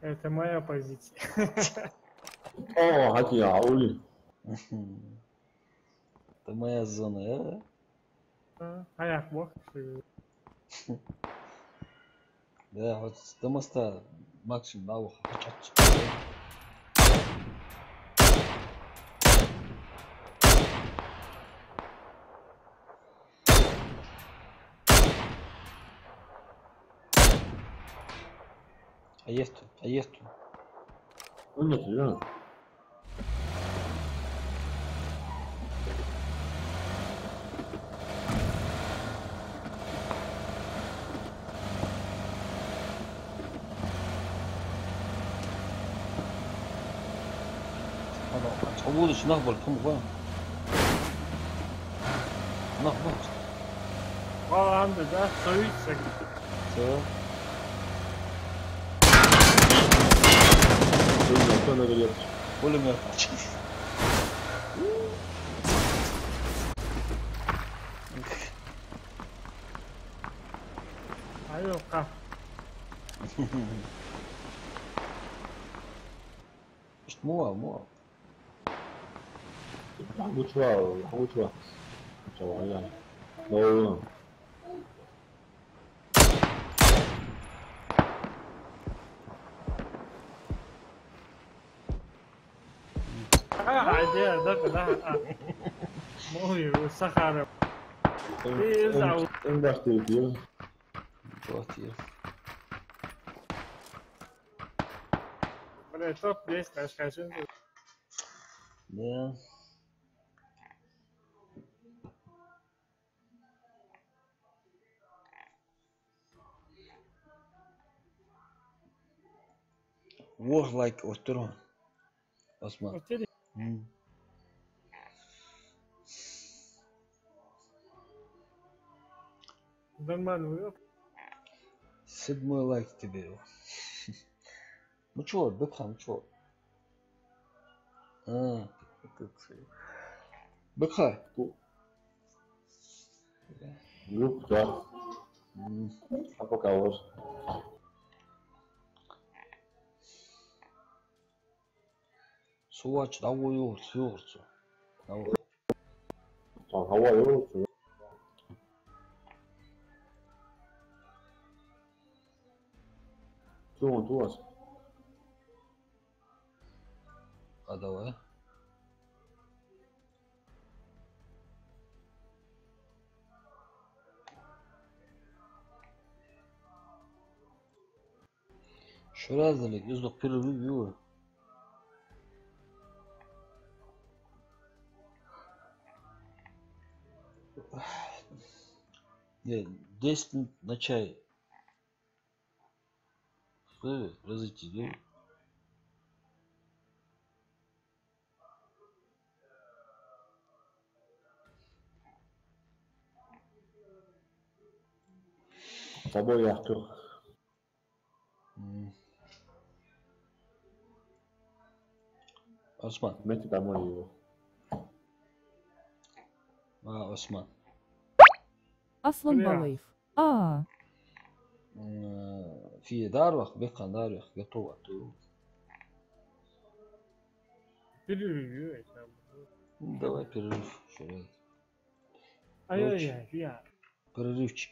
Это моя позиция. О, хати, аули. Это моя зона, э? А, хаяк бо. Да, вот до моста максимум на ухо. А есть тут, а есть тут. Ну, нет, Лёна. Хьо вулич нах бар тхум гӀо. Нах бар. Ва, анда, да, союз саг. Всё. Пулемёт. Пулемёт. Ай, ёлка. Ишт муа, муа. Хьагуча ваьлла, хьагуча ваьлла. Чавая. Оу. А, а, де, да, да, а. Муи, у Сахара. Эн, Ты эн, зау. Эн бахтует, ё. Бахтует. Бля, топ десять, наш хачун. Да. ВорхӀ лайк оттар. Осма. Оттари? М. Нормально, вы? Седьмой лайк тебе. Ну чё, Бекхан, чё? А, как ты. Бекха. Юк, да. М. А пока вот. Сувача дӀагӀо юхарца, юхарца. ДӀагӀо. Та хӀама юхарца. Чу вон тувас? А давай. Шура зелиг, из дукха перерыв ю. Не, десять минут на чай. Что, развитие, да? Тобой яхту. М. Осман. Мети домой его. А, Осман. Аслан Балаев. А. М, фи дарвах, бекхан дарвах, готово ту. Перерыв, ё, это. Ну, давай перерыв, что это? Ай-яй-яй, я. Перерывчик.